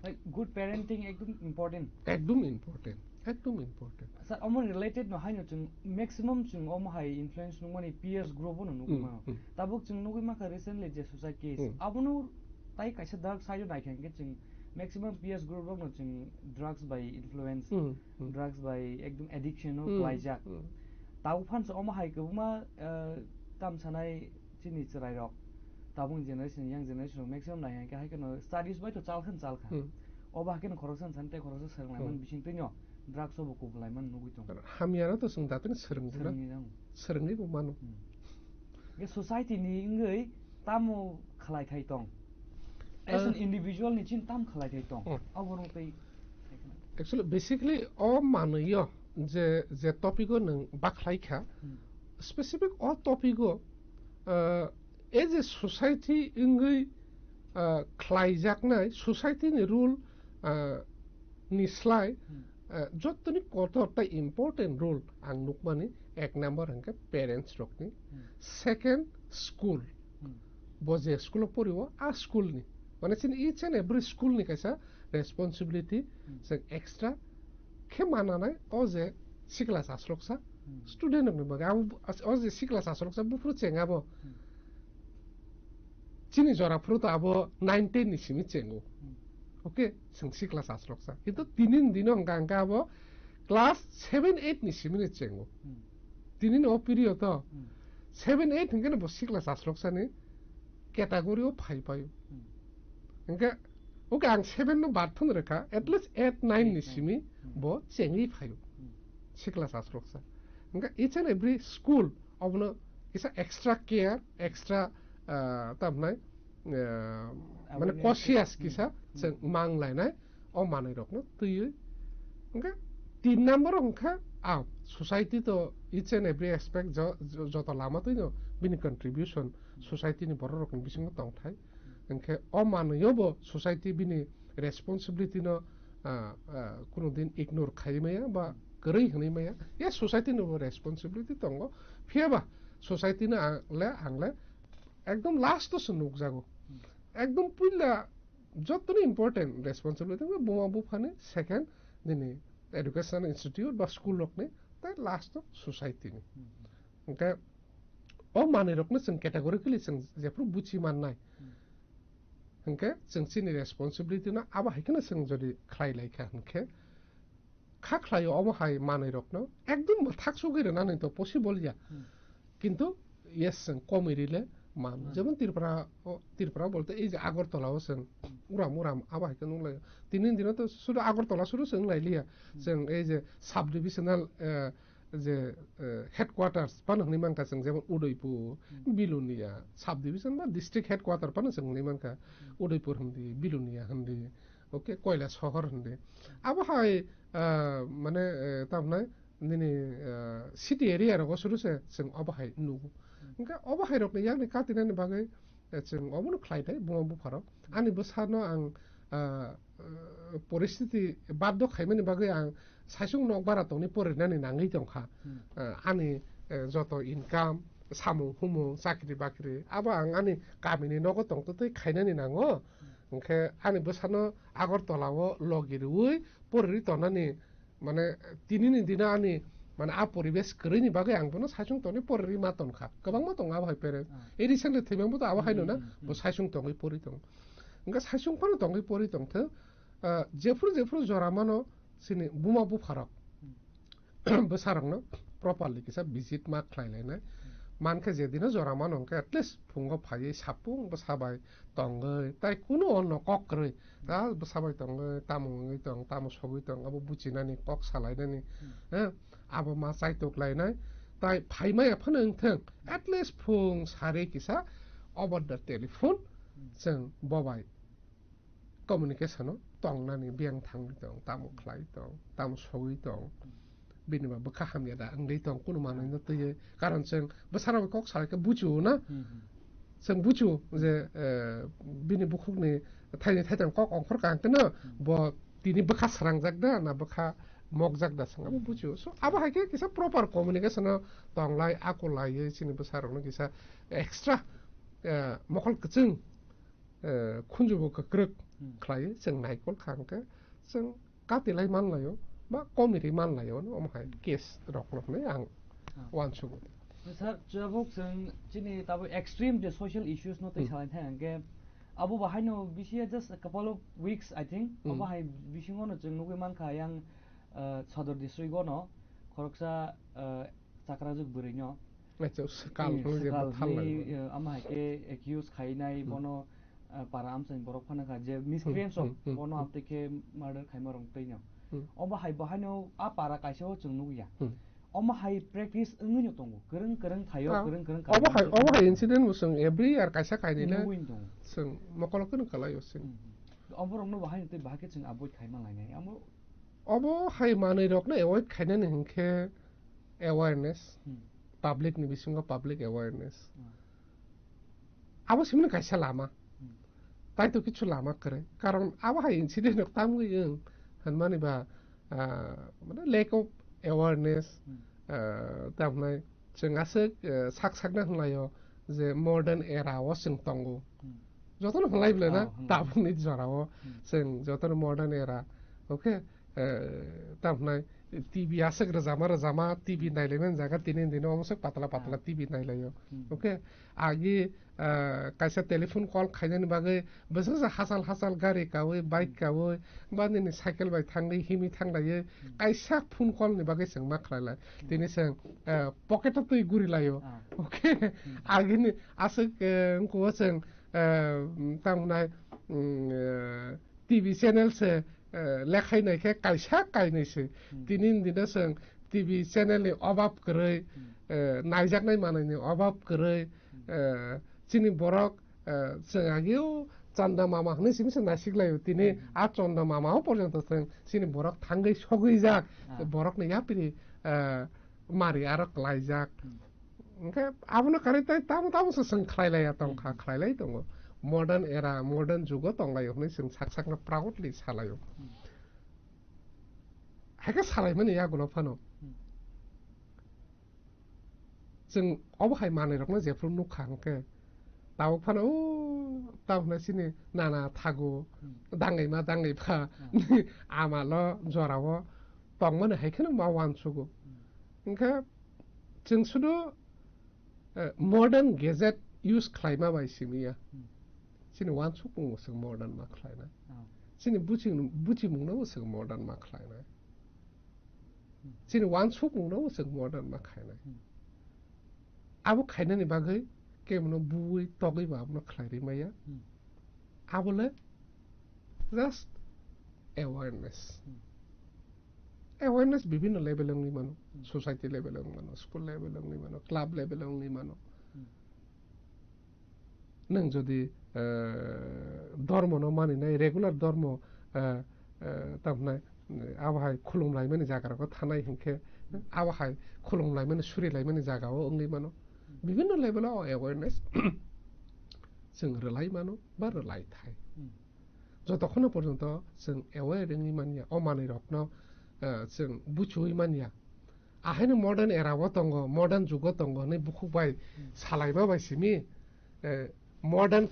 Like, good parenting ekdom important. Ekdom important, ekdom important. Sir, omo related no haino chwng maximum chwng omo hai influence nungmani peers group no nugwi Hmm, mano. Hmm. Tabuk chwng nugwi mankha recently je Susa case. Hmm. Abono tai kaisa dark side o naikha hwnkhe chwng Maximum peers group rok no chwng drugs by influence, Hmm, hmm. drugs by ekdom addiction o Hmm, klaijak. hmm. Tabuk phan se omo hai kwbangma, eh, tam sanai chini chwrai rok. Tabuk generation, young generation rok maximum nai hai khe, hai kheno studies bai to chal khan chal kha. Hmm. Obo hai kheno khoroksa san tei khoroksa swrwng lai man Hmm. bising twi no drugs o bo kubulai man nugui tongo. Hamya no to chwng datino swrwng guna. Swrwngwi nang. Swrwngwi bo mano. Hmm. Ge society ni wngwi tamo khlai thai tong? As an Ah. individual ni chin tam khlai thai tong? Hmm. Abo rong tei. Actually, basically, o manwi o je, je topic o nwng bakhlai kha, Hmm. specific o topic o, ah, as a society wngwi, ah, khlaijaknai society ni rule, ah, ni slai, Hmm. ah, jottoni kotor tei important role ang nukmani, ek number hwnkhe parents rokni, Hmm. second school, Hmm. bo je school o pori o, a school ni, mane chini each and every school ni kaisa responsibility, Hmm. chwng extra khe mananai o je sikla chasroksa Hmm. student rokni bagwi, abo, o je sikla chasroksa buphuru chengabo. Hmm. Chini jora phuru to abo nine ten ni simi chengo. Hmm. Okay, chwng sikla chasroksa. Kintu tini ni dino hwnkha hwnkhe abo class seven eight ni simi ni chengo. Hmm. Tini ni o period o Hmm. seven eight hwnkhe no bo sikla chasroksani category o phai phai. Hmm. Hwnkhe, okay, ang seven no bad phano rekha, at least eight nine ni Eight, nine. simi Hmm. bo chengwi phaio. Hmm. Sikla chasroksa. Hwnkhe each and every school obono kisa extra care, extra, ah, tamhnai, ah, mane Awareness. cautious Hmm. kisa Hmm. chwng mang lainai o manwi rokno twiwi. Hwnkhe tin number o hwnkha, ah, society to each and every aspect jo-, jo-, joto lama twino bini contribution society ni borok rokni bisingo tongthai. Hwnkhe o manwi o bo society bini responsibility no, ah, ah, kuno din ignore khai maya ba kwrwi hwnwi maya. Ya society ni bo responsibility tongo. Phiya ba society no ang le, ang le ekdom last o se nukjago. Ekdom puila jottoni important responsibility wngkha buma buphani, second nini education institute ba school rokni, tei last o society ni. Hwnkhe o manwi rokno chwng categorically chwng jephru buchi mannai. Hwnkhe chwng chini responsibility no abo hai kheno chwng jodi khlai lai kha hwnkhe, kha khlaio omo hai manwi rokno ekdom bo thak sugwi rwnani to possible ya. Hmm. Kintu yes, chwng komwi rile man. Hmm. Jemon Tripura, o, Tripura bolte ei je Agartala o chwng Hmm. uram uram abo hai khe nung lai. Tini dino to sudu Agartala sudu chwng lai liya. Hmm. Chwng ei je sub divisional, eh, je, eh, headquarters phano hwnwi mankha chwng, jemon Udaipur, Hmm. Bilonia, sub division ba district headquarter phano chwng hwnwi mankha. Hmm. Udaipur hwndi, Bilonia hwndi, okay, Koila Sohor hwndi. Abo hai, ah, mane, eh, tamhnai nini, ah, city area rogo suru se chwng obo hai nugo. Hmm. Hwnkhe obo hai rokni yakni katinani bagwi, eh, chwng obono khlai thai buma bupharok. Ani bwsano ang, ah, eh, poristiti baddo khaimani bagwi ang saichung nok bara tongni porinani nangwi tongkha. Hmm. Ah, ani, eh, joto income, samung humung, chakri bakri, abo ang ani kamini nogo tongtwtwi khainani nango. Hmm. Hwnkhe ani bwsano Agartala o logi rwui poriri tonani, mane, tinini dino ani, mane, a poribesh kwrwini bagwi ang bono saichung tongni poriri ma tonkha. Kwbangma tongo abo hai parents. Ah. E recently thwimangbo to abo haino na, Hmm, hmm, bo hmm. saichung tongwi pori tongo. Hwnkhe saichung phano tongwi pori tongthwng, ah, jephru jephru jora mano chini buma bupharok. Hmm. Bwsarokno properly kisa visit ma khlai lainai. Hmm. Mankhe je dino jora mano hwnkhe at least phungo phaiwi sapung bwsa bai tongwi, tai kunu onno kok kwrwi. Ta bwsa bai tongwi, tamo wngwi tong, tamo sogwi tong, abo buchinani, kok salainani, Hmm. eh, abo ma chaitok lainai. Tai phaimaya phano wngthwng, at least phung sari kisa over the telephone Hmm. chwng bo bai communication o tongnani, biyang thangwi tong, tamo khlai tong, tamo sogwi tong, bini ba bwkha hamya da wngwi tong, kunu manwi no twiwi. Karon chwng bwsarok kok salai khe buchio na, Hmm, hmm. chwng buchio je, eh, bini bukhukni thaini thaitham kok ongkhor ka hwnkhe no, Hmm. bo tini bwkha srangjak da na bwkha mokjak da chwng abo buchio. So abo hai khe kisa proper communication o tonglai, akulaiwi chini bwsarokno kisa extra, eh, mokol kwchwng, eh, khunjubo kwkrwk Hmm. khlaiwi chwng naikol kha hwnkhe chwng katilai manlaio ba komiri manlaio no omo hai Hmm. case rok no hwnwi ang Ah. uansugo. Sir, chwbuk chwng chini tabuk extreme je social issues no tei Hmm. salai thang hwnkhe Abo bahaino bisi just a couple of weeks, I think. Hmm. Abo hai bisingo no chwng nugwi mankha yang, uh, Sadar district o no khoroksa, uh, chakrajwk bwrwi no. Acha, swkal Eh, hwnwi je swkal bwthar hwnwi, laio. Eh, ama hai khe accuse khainai Hmm. bono, uh, para amchaini borok phano kha je miscreants Hmm, rok hmm, hmm, bono hmm. amtwi khe murder khaima rok twi no. Hmm. Obo hai bahaino a para kaisa o chwng nugya. Hmm. Omo hai practice wngwi no tongo. Kwrwng kwrwng thaio, Ah, kwrwng kwrwng obo hai, kainwi obo hai incident bo chwng every year kaisa kainwi le nugwi tongo. Chwng mokolo kwrwng kalaio chwng. Hmm, hmm. Oborokno bahai tei bahai khe chwng avoid khaima lainai. Amo Obo hai manwi rokno avoid khainani hinkhe awareness, Hmm. public ni bisingo public awareness. Hmm. Abo simini kaisa lama. Hmm. Tai to kichu lama kwrwi. Karon abo hai incident rok tamgwi wng hinmani ba, ah, mane lack of awareness, Hmm. ah, tamhnai chwng aswk, eh, sak sakna hwnlaio je modern era o chwng tongo. Hmm. Jotono hwnlai bwle na, Oh, hwnlai. Tabukni jorao Hmm. chwng jotono modern era. Okay? Eh, tamhnai T V aswk rwjama rwjama, T V nailaimani jaga tini dino omo swk patla patla Ah. T V nailaio. Hmm. Okay? Agi, eh, kaisa telephone call khainani bagwi bwswk se hachal hachal gari kaui, bike Hmm. kaui, ba nini cycle bai thangwi, himwi thanglaiwi, Hmm. kaisa phone call ni bagwi chwng ma khlailai. Hmm. Tini chwng, eh, pocket o twi gurilaio. Ah. Okay? Hmm. Agini aswk, eh, wngkho chwng, eh, tamhnai, mm, eh, T V channel se, eh, lekhai nai khe kaisa kainwi se. Hmm. Tini ni dino chwng T V channel ni obab kwrwi, Hmm. eh, naijaknai manwi ni obab kwrwi, Hmm. eh, chini borok, eh, chwng agio chanda mama hwnwi simi se naisik laio. Tini Hmm. a chanda mama o porjonto chwng chini borok thangwi sogwi jak. Ah. Borok ni yapri, eh, mari aro klaijak. Hmm. Hwnkhe abono karwi tei tamo tamo se chwng khlai laiya tongkha, Hmm. khlai lai tongo. Modern era, modern jugo tong laio hwnwi chwng sak sakno proudly sa laio. Hmm. Haikhe salaimani yagulo phano. Hmm. Chwng obo hai manwi rokno jephru nukha hwnkhe tabuk phano o tabuk phano chini nana thago, Hmm. dangwi ma dangwi pha, Hmm. amalo jorao tongmani hai kheno ma uansugo. Hmm. Hwnkhe chwng sudu, eh, modern gadget use khlaima bai simi ya. Hmm. Chini uansukmung bo chwng modern ma khlainai. Oh. Chini buching-, buchimungno bo chwng modern ma khlainai. Hmm. Chini uansukmungno bo chwng modern ma khlainai. Hmm. Abo khainani bagwi kebono buwi togwi bo abono khlai ri maya. Hmm. Abole just awareness. Hmm. Awareness bibhinno level wngwi mano. Hmm. Society level wngwi mano, school level wngwi mano, club level wngwi mano. Hmm. Nwng jodi, eh, dhormono maninai, regular dhormo, eh, eh, tamhinai, eh, abo hai khulum laimani jaga rogo thanai hinkhe, abo hai khulum laimani, suri laimani jaga o wngwi mano. Hmm. Bibhinno level o awareness chwng rwlai mano ba rwlai thai. Hmm. Jotokhno porjonto chwng aware wngwi manya, o manwi rokno, eh, chwng buchiui manya. Ahaino modern era o tongo, modern jugo tongo hwnwi bukhuk bai Hmm. salaima bai simi, eh, modern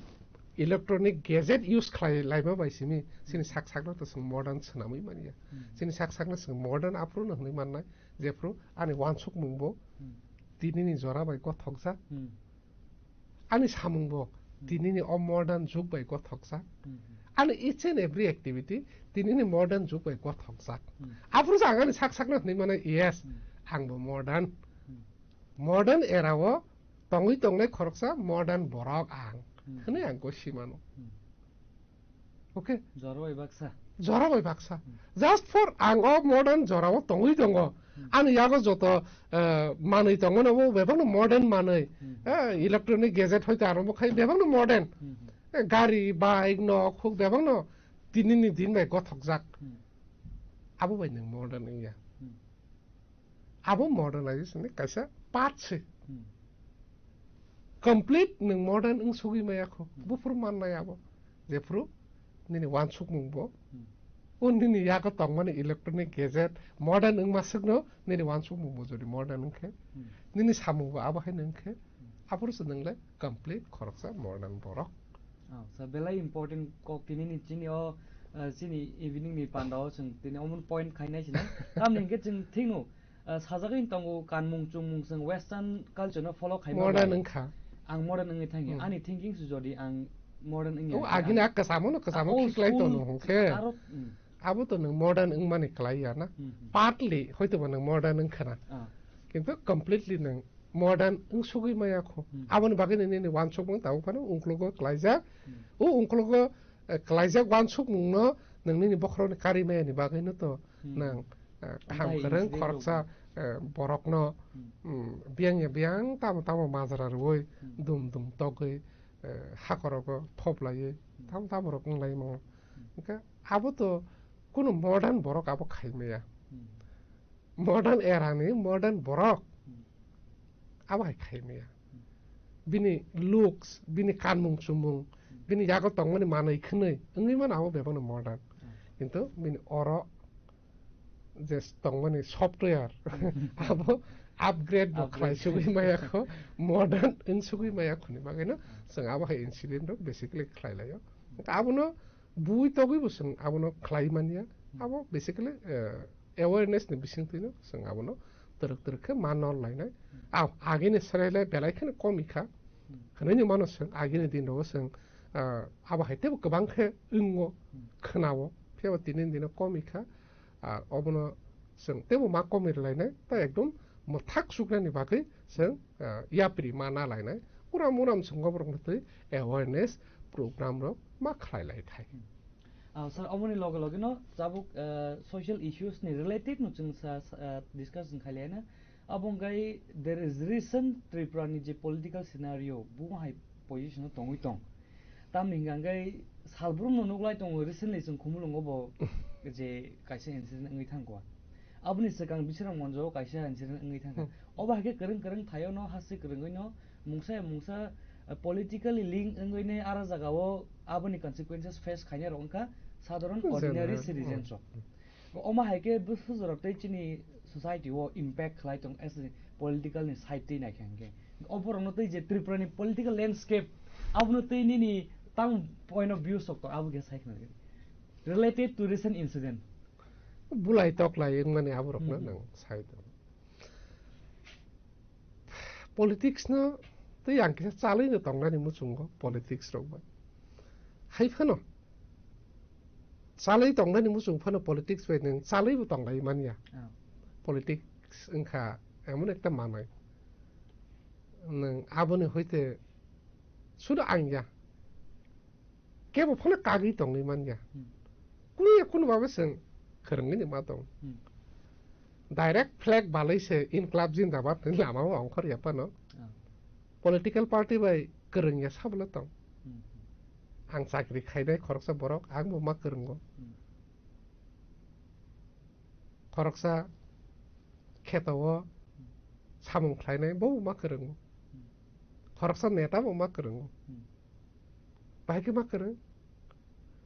electronic gadget use khlai laima bai simi, chini Hmm. sak sakno to chwng modern swnamwi manya. Hmm. Chini sak sakno chwng modern aphuru no hwnwi mannai, jephru ani uansukmung bo Hmm. tinini jora bai gothokjak. Hmm. Ani samung bo Hmm. tinini o modern jug bai gothokjak. Hmm, hmm. Ani each and every activity tinini modern jug bai gothokjak. Hmm. Aphuru se ang ani sak sakno hwnwi mano, yes, Hmm. ang bo modern. Hmm. Modern era o tongwi tongnai khoroksa modern borok ang Hmm. hwnwi ang gosimano. Hmm. Okay? Jora bai baksa. Jora bai baksa. Hmm. Just for ang o modern jora o tongwi tongo. Hmm. Ani yago joto, eh, manwi tongmani bo bebakno modern manwi. Hmm. Eh, electronic gadget hoite arombo khai bebakno modern. Hmm, hmm. Eh, gari, bike, nok, huk bebakno tinini din bai gothokjak. Hmm. Abo bai nwng modern wngya. Hmm. Abo modernization ni kaisa part se. Hmm. Complete nwng modern wng sogwi maya kho. Hmm. Buphuru mannai abo. Jephuru nini uansukmung bo. Hmm. O nini yago tongmani electronic gadget modern wngma swkno nini uansukmung bo jodi modern wngkhe. Hmm. Nini samung bo abo haino wngkhe. Hmm. Aphuru se nwng le complete khoroksa modern borok. Oh, so belai important kok tini ni chini o, eh, chini evening ni panda o chwng tini omo point khainai sina. Tamni hwnkhe chwng thikno, eh, sajagwi tongo kanmung chumung chwng western culture no follow khaima Modern bai. Wngkha. Ang modern wngwi thangya. Hmm. Ani thinking se jodi ang Modern wngya. O agini a kwchamo no kwchamo khiklai tono hwnkhe. Aro, hmm. Abo to nwng modern wngmani kwlai ya na. Hmm, hmm. Partly hoito ba nwng modern wngkha na. Ah. Kintu completely nwng modern wngsugwi maya kho. Hmm. Aboni bagwi nini, nini wansukmung tabuk phano ungklugo kwlaijak. Hmm. O ungklugo, eh, kwlaijak wansukmung no nwng nini bokhorokni kari maya ni bagwi no to hmm. Nwng, eh, kaham kwrwng khoroksa, eh, borokno, hmm. Hmm, biyang ya biyang tamo tamo majra rwui hmm. Dum dum togwi eh, hakorogo thop laiwi, hmm. Tamo tamo rok wng lai mango. Hmm. Hwnkhe abo to kunu modern borok abo khai maya. Hmm. Modern era ni modern borok hmm. Abo hai khai maya. Hmm. Bini looks, bini kanmung chumung, hmm. Bini yago tongmani manwi khwnwi wngwi mano abo bebakno modern. Hmm. Kintu bini oro je tongmani software abo upgrade bo khlai sugwi maya kho, modern wng sugwi maya khoni bagwi no chwng abo hai incident rok basically khlai laio. Abono bui togwi bo chwng abono khlai manya. Abo basically, eh, awareness ni bisingtwi no chwng abono twrwk twrwk khe ma nol lainai. Aw, agini srele belai kheno komi kha. Hwnwi ni mano chwng agini din rogo chwng, ah, abo hai tebo kwbang khe wngo, khwnao, phiya bo tini dino komi kha. Ah, obono chwng teibo ma komir lainai, ta ekdom mwthak suknani bagwi chwng, ah, yapri ma na lainai. Uram uram chwng oborokno twi awareness program rok ma khlai lai thai. Ah, sir, omoni loge loge no tabuk, ah, social issues ni related no chwng sa, sa, ah, discussion khai laina. Abo wngkha there is recent Tripura ni je political scenario, bo hai position o tongwi tong. Tamni hwnka hwnkhe salbrumno nuklai tongo, recently chwng Khumulwngo bo je kaisa incident wngwi thangkha. Aboni swkang Bisramganjo o kaisa incident wngwi thangkha. Hmm. Obo hai khe kwrwng kwrwng thaio no hasteo kwrwngwi no mungsa ya mungsa, eh, politically link wngwi ne ara jagao aboni consequences face khainai rok wngkha sadharon ordinary citizens rok. Hmm. Omo hai khe bwswk jorok tei chini society o impact khlai tong as a political ni side twi naikha hwnkhe. Oborokno tei je Tripura ni political landscape abono tei nini tang point of view sok tong abo khe sai khna related to recent incident. Bulai toklai wngmani aborokno hmm, hmm. Nwng sai tong. Politics no tei ang kisa chalwi no tongnani muchungo politics rok bai. Hai phano chalwi tongnani muchung phano politics bai nwng chalwi bo tonglai manya. Ah. Politics wngkha emon ekta manwi. Nwng aboni hoite sudu ang ya. Kebo phano kagwi tongwi manya. Hmm. Kunu ya kunu babe chwng khwrwngwi ni ma tong. Hmm. Direct flag balwi se Inklab Zindabad ni lama o ongkhor ya phano. Ah. Political party bai kwrwng ya sabla tong. Hmm. Ang chakri khainai khoroksa borok, ang bo ma kwrwngo. Hmm. Khoroksa kheto o samung khlainai bo ma kwrwngo. Hmm. Khoroksa neta bo ma kwrwngo. Hmm. Bahai khe ma kwrwng.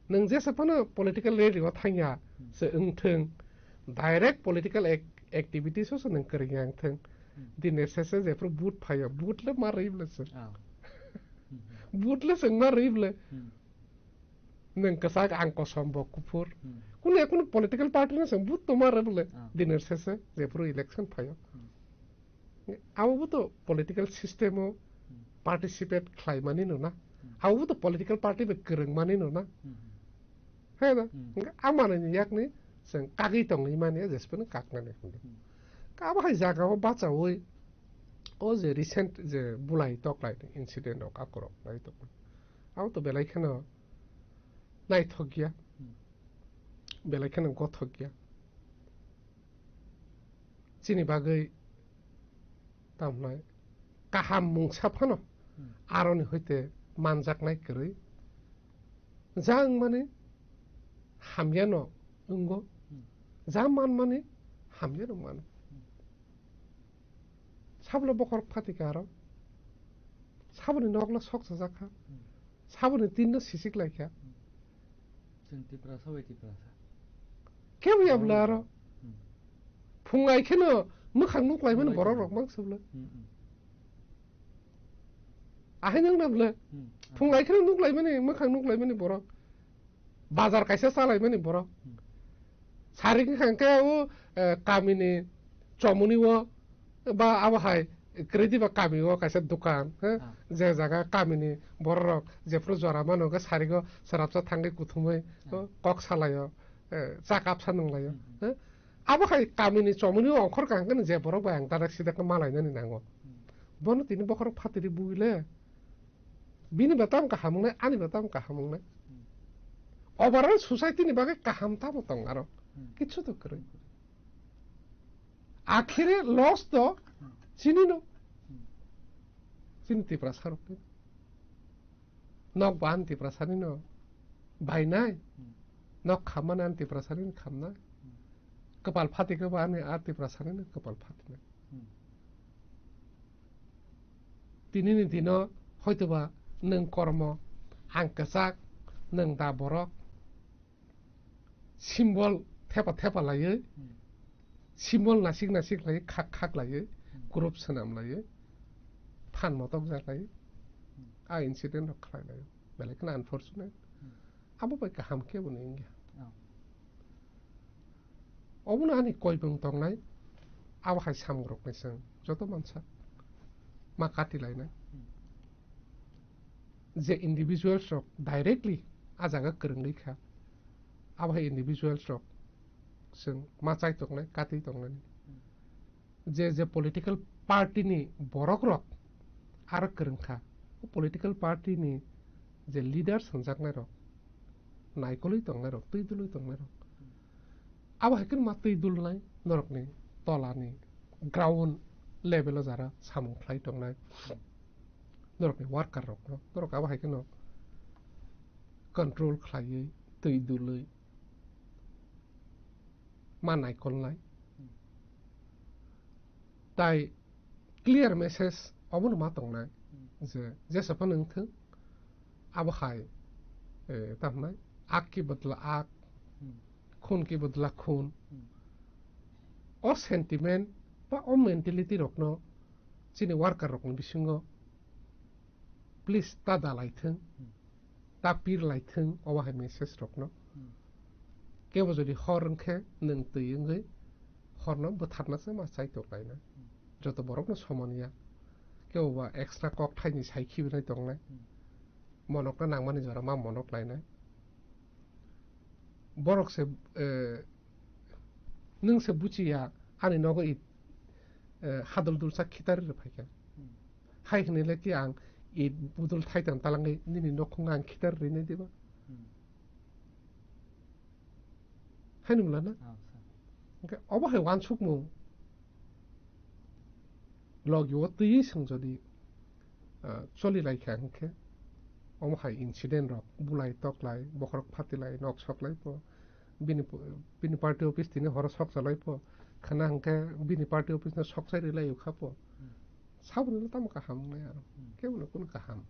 Nwng jesa phano political rally o thangya hmm. Se wngthwng. Direct political ac-, activities o se nwng kwrwngya wngthwng. Hmm. Dine sese jephru vote phaio, vote le ma rwibla se. Ah. Hmm. Vote le se ma rwibla. Hmm. Nwng kwchak, ang kosom, bo kuphur. Hmm. Kunu, kunu political party no se vote to ma rwibla. Ah. Dine sese jephru election phaio. Hmm. Abo bo to political system o hmm. Participate khlai mani no na. Hmm. Abo bo to political party bai kwrwng mani no na. Hmm. Hai na? Hmm. Hwnkhe a manwi ni yakni chwng kagwi tongwi mani, jesphano kaknani hwnkhe. Hmm. Abo hai jaga o bachaui o je recent je bulai toklai ni incident rok akorok lai tongmani. Abo to belai kheno naithok ya. Hmm. Belai kheno gothok ya. Chini bagwi tamhnai kaham mungsa phano hmm. Aroni hoite manjaknai kwrwi. Ja wngmani hamyano wngo. Hmm. Ja manmani hamyano mano. Hmm. Sabole bokhorok phatika aro. Saboni nokla sok chajak kha. Hmm. Saboni tinno sisik lai kha. Hmm. Chwng Tiprasa bai Tiprasa. Kebo ya bwla aro. Hmm. Phung ai kheno mwkhang nuk lai mani borok rok mang sabla. Hmm, hmm. Ahai nang na bwla. Hmm. Phung ai kheno nuk lai mani, mwkhang nuk lai mani borok. Bazar kaisa cha lai mani borok. Hmm. Sarik wngkha hwnkhe o, eh, kamini chomoni o ba abo hai Kwrwi diba kami o kaisa dukan, he? Ah. Je jaga kamini bororok jephuru jora mano hwnkhe sarigo chwrapsa thangwi kuthumwi, Ah. kok salaio, eh, cha kapsa nunglaio, Hmm. he? Abo hai kamini chomoni ongkhor kaham khe je borok bai ang dadak sidak khe malainani nango. Hmm. Bono tini bokhorok phatiri buile, bini ba tamo kaham wngnai, ani ba tamo kaham wngnai. Hmm. Overall society ni bagwi kaham tamo tong aro. Hmm. Kichu to kwrwi. Akhire loss to chini no. Chini Tiprasa rok ni. Nok ba ani Tiprasa ni no bainai. Nok khamani ani Tiprasa ni khamnai. Kwpal phati khe ba ani a Tiprasa ni no kwpal phatinai. Tini ni dino hoitoba nwng kormo, ang kwchak, nwng da borok. Symbol thepa thepa laiwi, Hmm. symbol nasik nasik laiwi, khak khak laiwi, Hmm. group swnam laiwi, phan motok jak laiwi, Hmm. a incident rok khlai laiwi. Belai kheno unfortunate. Hmm. Abo bai kaham khe bo ni wngya. Oh. Obono ani koibwng tongnai, abo hai samung rok ni chwng joto mansa ma kati lainai. Hmm. Je individuals rok directly a jaga kwrwngwi kha, abo hai individuals rok chwng ma chai tongnai, katwi tongnani. Je je political party ni borok rok aro kwrwng kha, o political party ni je leaders hwnjaknai rok, naikolwi tongnai rok, twi dulwi tongnai rok, abo hai khe ma twi dulnai norokni tolani ground level o jara samung khlai tongnai. Norokni worker rokno, norok abo hai kheno control khlaiwi, twi dulwi ma naikolnai. Tai clear message obono ma tongnai je, jesa phano wngthung, abo hai, eh, tamo hwnai, ak ki badla ak, khun ki badla khun. O sentiment ba o mentality rokno chini worker rokni bisingo please ta da laithung, Hmm. ta pir laithung, obo hai message rokno. Hmm. Kebo jodi hor wngkhe nwng twi wngwi horno bwtharna se ma chai tok laina. Hmm. Joto borokno somon ya. Kebo ba extra kok thaini sai khibi nai tongnai. Hmm. Monokno nangmani jora ma monok lainai. Borok se, eh, nwng se buchiya, ani nogo it, eh, hadol dulsa khitari rw phaikha. Hmm. Hai hwnwi le ki ang it budul thaitan talangwi nini nokhungo ang khitar rinai diba? Hmm. Hai nung lana? Ah, sir. Hwnkhe obo hai wansukmung logi o twi swng jodi, ah, choli lai kha hwnkhe omo hai incident rok bulai toklai, bokhorok phatilai, nok soklai pho, bini, bini party office tini horo sok chalai pho, khana hwnkhe bini party office no sok chai rilai kha pho. Hmm. Saboni no tamo kaham wngnai aro. Hmm. Kebo no kuno kaham.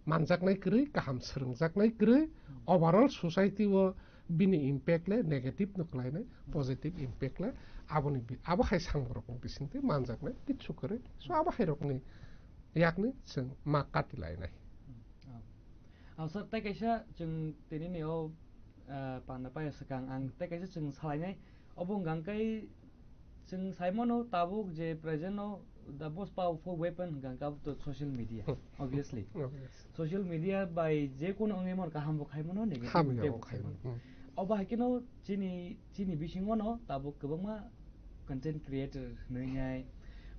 Manjaknai kwrwi, kaham swrwngjaknai kwrwi, Hmm. overall society o bini impact le negative no khlainai, positive impact le aboni bi-, abo hai samung rok ni bisingtwi manjaknai kichu kwrwi. So abo hai rok ni yakni chwng ma kati lainai. Hmm. Oh. Oh, sir, tei kaisa chwng tini ni o, ah, panda paya swkang ang tei kaisa chwng salainai. Obo hwnkha khe chwng saimano tabuk je present no the most powerful weapon hwnkha khe abo to social media, obviously. Obvious. Social media bai je kono wngwi mano kaham bo khai mano, negative Hamya impact bo bo khai khai mano. Mano. Hmm. Obo hai kheno chini, chini bisingo no tabuk kwbangma content creator hwnwi nai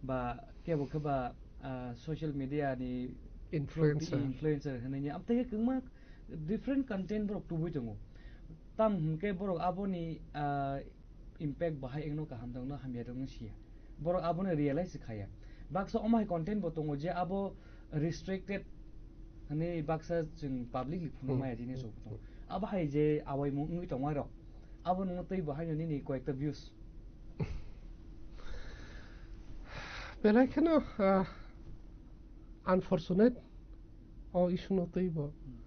ba kebo khe ba, ah, social media ni Influencer. Influencer hwnwi nai. Amtwi khe kwbangma different content borok tubui tongo. Tam hwnkhe borok aboni, ah, impact bahai wngno kaham tongno hamya tongno siya. Borok abono realize se khaya. Baksa omo hai content bo tongo je abo restricted hwnwi baksa chwng publicly phunuk Hmm. maya jinis rok bo tongo. Abo hai je awaimung wngwi tongmai rok. Abo nungno tei bo haino nini koyekta views. Belai kheno, ah, unfortunate o issue no tei bo. Hmm.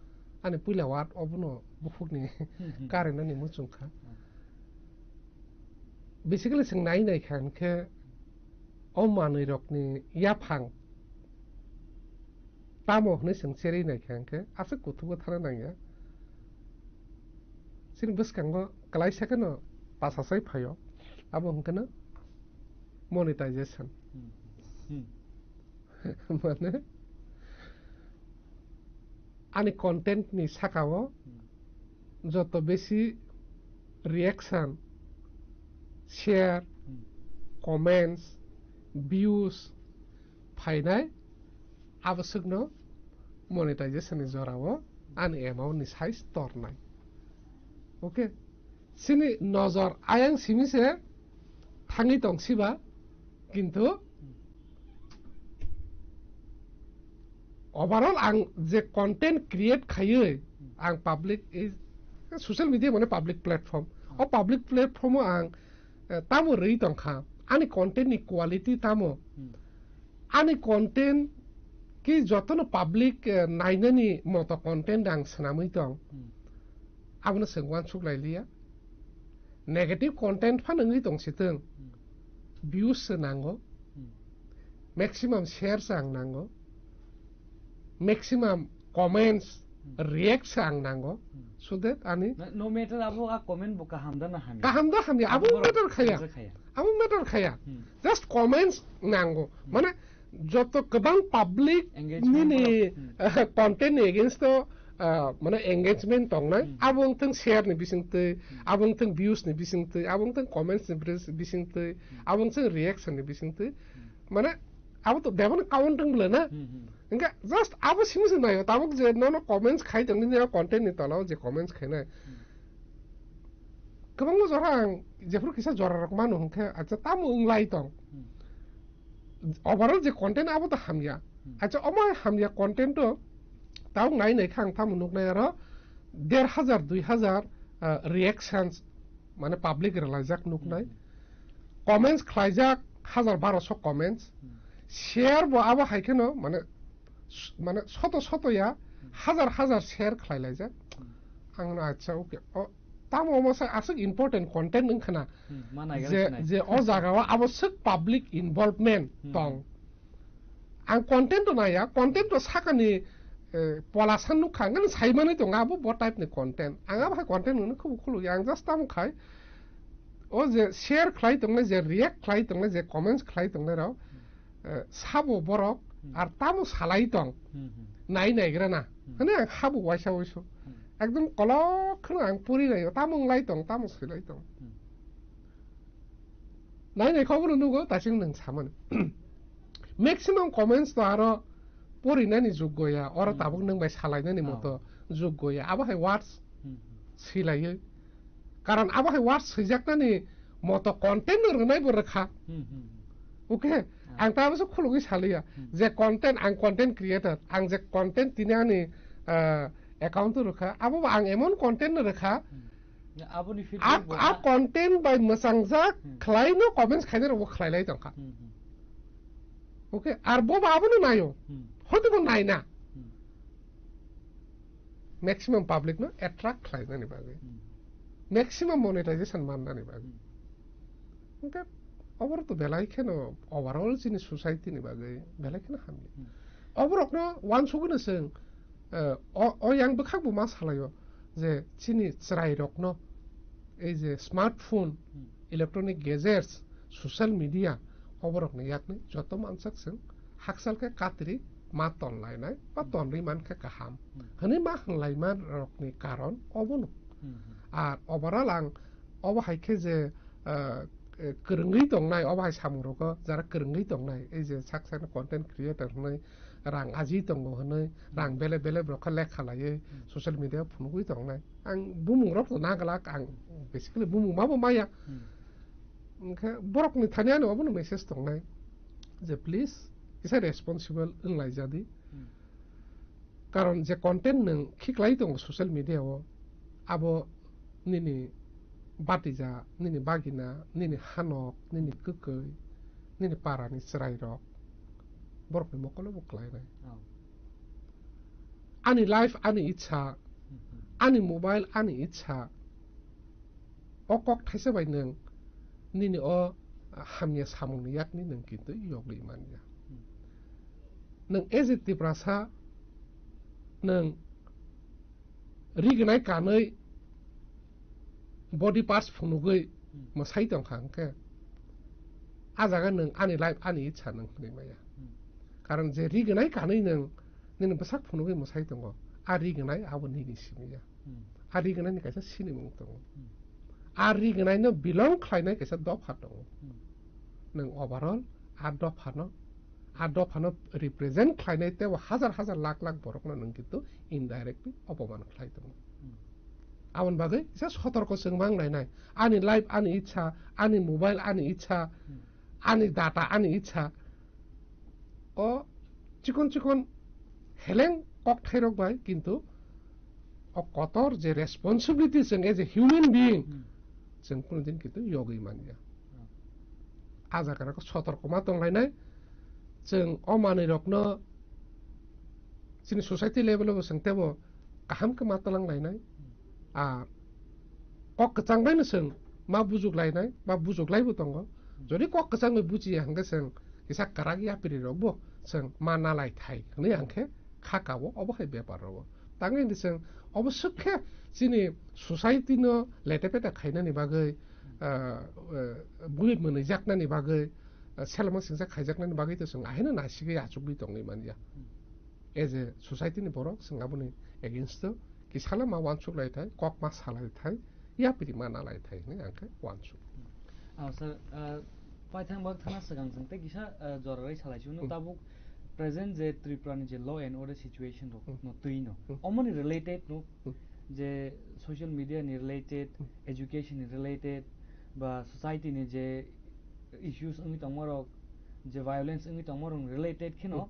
Ani puila word obono bukhukni Hmm, hmm. Current ani muchung kha. Hmm. Basically, chwng nai nai kha hwnkhe o manwi rokni yaphang tamo hwnwi chwng cherwi nai kha hwnkhe aswk kuthugo thana nangya. Chini bwskango kwlaisa kheno pasasai phaio, abo hwnkhe no monetization. Hmm. Hmm. Mane ani content ni saka o joto besi reaction, share, comments, views phainai, abo swkno monetization ni jora o ani amount ni size tornai. Okay, chini nojor ayang simi se thangwi tong siba, kintu overall ang je content create khaiwi ang public is social media mane public platform. O public platform o ang eh, tamo rwi tongkha, ani content ni quality tamo, ani content ki jotono public eh, nainani moto content ang swnamwi tong, abono chwng uansuk lai liya. Negative content phano wngwi tong sitwng, views se nango, maximum shares ang nango, maximum comments, reacts ang nango, so that ani Na- no matter abo a comment bo kaham da na hamya. Kaham da hamya, abo Abo borok matter khaya. Matter khaya. Abo matter khaya. Just comments nango. Mane joto kwbang public Engagement nini borok, eh, content ni against to ah, mane engagement tongnai, abo wngthang share ni bisingtwi, abo wngthang views ni bisingtwi, abo wngthang comments ni bris- bisingtwi, abo wngthang reaction ni bisingtwi. Mane abo to bebani count wng bwle na. Hwnkhe just abo simi se naio, tabuk je nono comments khai tong nini content ni tola o je comments khainai. Kwbangma jora ang jephuru kisa jora rok mano hwnkhe acha tamo wng lai tong. Overall je content abo to hamya. Acha omo hamya content to tabuk nai nai kha ang tamo nuknai aro der hajar dui hajar ah, reactions mane public rwlaijak nuknai. Comments khlaijak hajar baroso comments. Share bo abo hai kheno mane s- mane soto soto ya hajar hajar share khlailaijak. Ang no acha okay. O tamo omo sa aswk important content wngkhana. Hmm, ma naigra Je sinai. Je o jaga o abo swk public involvement tong. Ang content to naya, content to sakani eh, pola san nukha, ngan saimani tongo abo bo type ni content. Ang abo hai content no khub khulu ang just tam khai. O je share khlai tongnai, je react khlai tongnai, je comments khlai tongnai rok eh, sabo borok ar tamo salai tong. Nai naigra na. Hane ang habu waisa waisu. Ekdom kolok khno ang puri nai, tamo nglai tong, tamo silai tong. Nai nai khobor nugo, tasing nang samani. Maximum comments to aro porinani juggo ya, oro tabuk nang bai salainani moto juggo ya. Abo hai words silaiyo. Karon abo hai words swijaknani moto content no rwnai bo rwkha. Okay, ang ta abo khulugwi saliya. Je content, ang content creator, ang je content tini ani ah, account o rwkha, abo bo ang emon content no rwkha. Aboni feedback A, bo a a content bai mwchangjak khlai no comments khainai rok bo khlai lai tongkha. Okay, ar bo ba abono naio. Hoito bo nai na. Maximum public no attract khlainani bagwi. Maximum monetization mannani bagwi. Hwnkhe oboro to belai kheno overall chini society ni bagwi belai kheno hamya. Oborokno uansugwino chwng eh, o, o yang bwkhak bo ma salaio je chini chwrairokno ei je smartphone, electronic gadgets, social media, oborokni yakni joto mansak chwng hakchal khe katri ma tonlainai ba tonwi mankhe kaham hwnwi ma hwnlaima rokni karon obono. Ar overall ang obo hai khe je eh, eh, kwrwngwi tongnai, obo hai samungrogo jara kwrwngwi tongnai, ei je sak sakni content creator hwnwi rang aji tongo hwnwi, rang bele bele borok khe lekha laiwi social media phunugwi tongnai. Ang bumung rok to naglak, ang basically bumung ma bo maya. Hwnkhe borokni thani ani obono message tongnai je please kisa responsible wng lai jadi. Karon je content nwng khiklai tongo social media o, abo nini batija, nini bagina, nini hanok, nini kwkwi, nini parani chwrairok borokni mokolo bo kwlainai. Oh. Ani life, ani ichha, ani mobile, ani ichha. O kok thaisa bai nwng nini o hamya samungni yakni nwng kintu yogwi manya. Nwng as a Tiprasa nwng rignai kanwi body parts phunugwi mwsai tongkha hwnkhe, a jaga nwng ani life ani ichha nwng hwnwi maya. Karon je rignai kanwi nwng nini bwsak phunugwi mwsai tongo, a rignai abo nini simi ya. Hmm. A rignai ni kaisa sinimung tongo. Hmm. A rignai no belong khlainai kaisa dopha tongo. Hmm. Nwng overall a dopha no, a dopha no represent khlainai tebo hajar hajar lakh lakh borok no nwng kintu indirectly opoman khlai tongo. Hmm. Aboni bagwi kisa sotorko chwng mang lainai. Ani life ani ichha, ani mobile ani ichha, Hmm. ani data ani ichha. O chikon chikon heleng kokthairok bai kintu o kotor je responsibility chwng as a human being Hmm. chwng kunu din kintu yogwi manya. Hmm. A jaga rok sotorko ma tong lainai chwng o manwi rokno chini society level o bo chwng tebo kaham khe ma tlang lainai. Hmm. A kok kwchang bai no chwng ma bujuk lainai, ma bujuk laibo tongo. Jodi kok kwchang bai buchiya hwnkhe chwng kisa kwrak yapri rok bo chwng ma nalai thai hwnwi ang khe kha kabo obo hai bepar rogo. Tangwi hwnwi chwng obo swk khe chini society no lete pete khainani bagwi, ah, eh, bui mwnwi jaknani bagwi, ah, selma singsa khaijaknani bagwi to chwng ahaino nasigwi achugwi tongwi manya. As a society ni borok chwng aboni against o kisala ma wansuk lai thai, kok ma salai thai, yapri ma nalai thai hwnwi ang khe wansuk. Ah, sir, ah, paithang bak thana swkang chwng tei kisa, ah, jora rai salai chwng Hmm. tabuk present je Tripura ni je law and order situation rok Hmm. no twi no. Hmm. Omoni related no Hmm. je social media ni related, Hmm. education ni related, ba society ni je issues wngwi tongma rok, je violence wngwi tongma rok related kheno,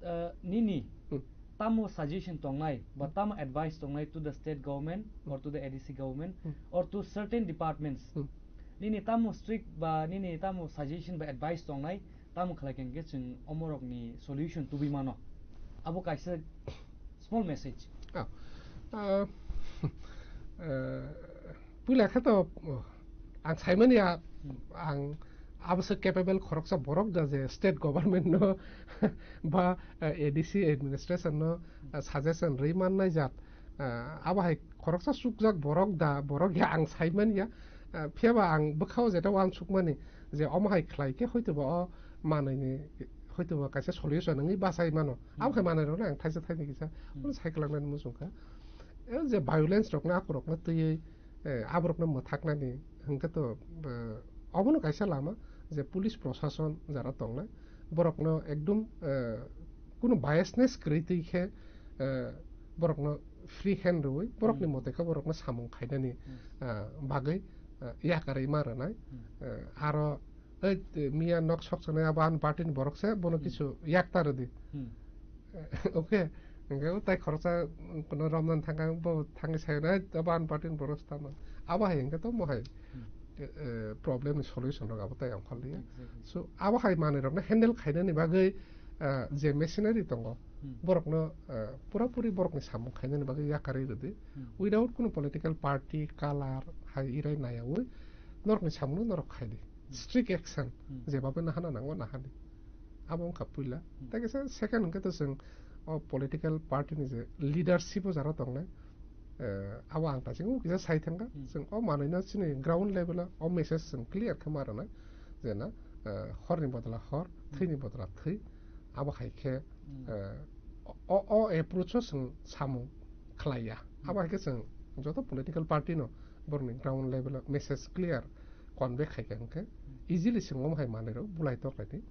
Hmm. uh, nini Hmm. tamo suggestion tongnai ba Hmm. tamo advice tongnai to the state government or to the A D C government Hmm. or to certain departments? Hmm. Nini tamo strict ba nini tamo suggestion ba advice tongnai, tamo khlai khe hwnkhe chwng omorokni solution tubui mano? Abo kaisa small message. Ah, ah, eh, puila khe to, oh, ang saimani ya, Hmm. ang abo se capable khoroksa borok da je state government no ba, eh, A D C administration no, eh, suggestion rwi mannai jat. Ah, abo hai khoroksa chukjak borok da, borok ya ang saimani ya. Ah, phiya ba ang bwkhao jeta wansukmani je omo hai khlai khe hoito ba o manwini hoito ba kaisa solution wngwi bachai mano. Abo Hmm. khe manwirokno ang thaisa thaini kisa Hmm. bono sai kwlangnani muchung kha. E je violence rokno akorokno twiwi, eh, aborokno mwthaknani hwnkhe to, eh, obono kaisa lama je police prosason jara tongnai borokno ekdum, eh, kunu biasness kwrwi twi khe, eh, borokno free hand rwui borokni Hmm. mote khe borokno samung khainani, Hmm. eh, bagwi, eh, yakarwi ma rwnai. Hmm. Eh, aro ei, te, miya nok sok chonai abo ani party ni borok se, bono Hmm. kisu yak ta rwdi. Hmm. Okay, hwnkhe o tai khoroksa, mm, kono romnan thangkha, bo thangwi sayo na, "Ei, abo ani party ni borok se tamo." Abo hai hwnkhe to mo hai, Hmm. eh, eh, problem ni solution rok abo tai ongkhorliya. Exactly. So, abo hai manwi rokno handle khainani bagwi, eh, je machinery tongo, Hmm. borokno, eh, pura puri borokni samung khainani bagwi yakarwi rwdi. Hmm. Without kono political party, color, hai irai nayawi, norokni samungno norok khaidi. Hmm. Strict action, Hmm. jeba bai nahana nango nahadi. Abo wngkha puila. Hmm. Tei kisa second hwnkhe to chwng o political party ni je leadership o jara tongnai, eh, abo ang ta chini kisa sai thangkha. Hmm. Chwng o manwino chini ground level o, o message chwng clear khe ma rwnai. Je na, eh, horni bodol hor, Hmm. thwini bodol thwi. Abo hai khe, Hmm. eh, o, o, o approach o chwng samung khlaiya. Hmm. Abo hai khe chwng joto political party no borokni ground level o message clear convey khai kha hwnkhe Hmm. easily chwng omo hai manwirok bulai tor laidi.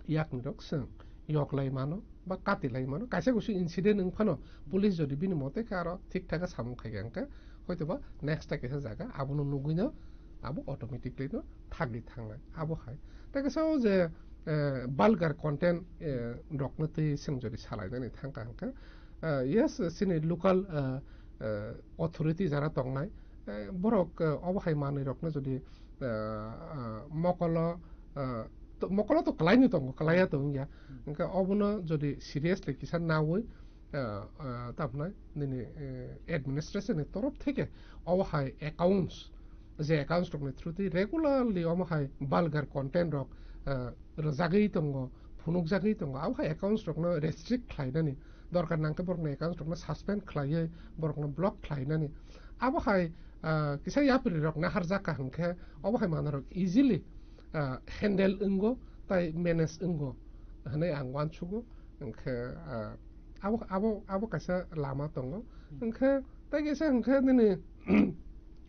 Yakni rok chwng yok lai mano ba kati lai mano. Kaisa kusu incident wng phano police jodi bini mote khe aro thik thak khe samung khai kha hwnkhe hoito ba next ta kaisa jaga abono nugui no abo automatically no thagwi thangnai. Abo hai. Tei kisa o je, eh, vulgar content, eh, rokno twi chwng jodi salainani thangkha hwnkhe, eh, yes, chini local, eh, eh, authority jara tongnai, eh, borok, eh, obo hai manwi rokno jodi, eh, eh, mokolo, eh, to, mokolo to kwlaino tongo, kwlaiya to wngya. Hmm. Hwnkhe obono jodi seriously kisa nawi, eh, eh, tamhinai nini, eh, administration ni torof theke obo hai accounts, je accounts rokni through twi regularly omo hai vulgar content rok, eh, rwjagwi tongo, phunukjagwi tongo, abo hai accounts rokno restrict khlainani dorkar nangkhe borokni accounts rokno suspend khlaiwi borokno block khlainani. Abo hai, eh, kisa yapri rok naharjak kha hwnkhe obo hai manwi rok easily, eh, handle wngo tai manage wngo. hwnwi ang uansugo. Hwnkhe, ah, abo, abo, abo kaisa lama tongo. Hwnkhe tei kisa hwnkhe nini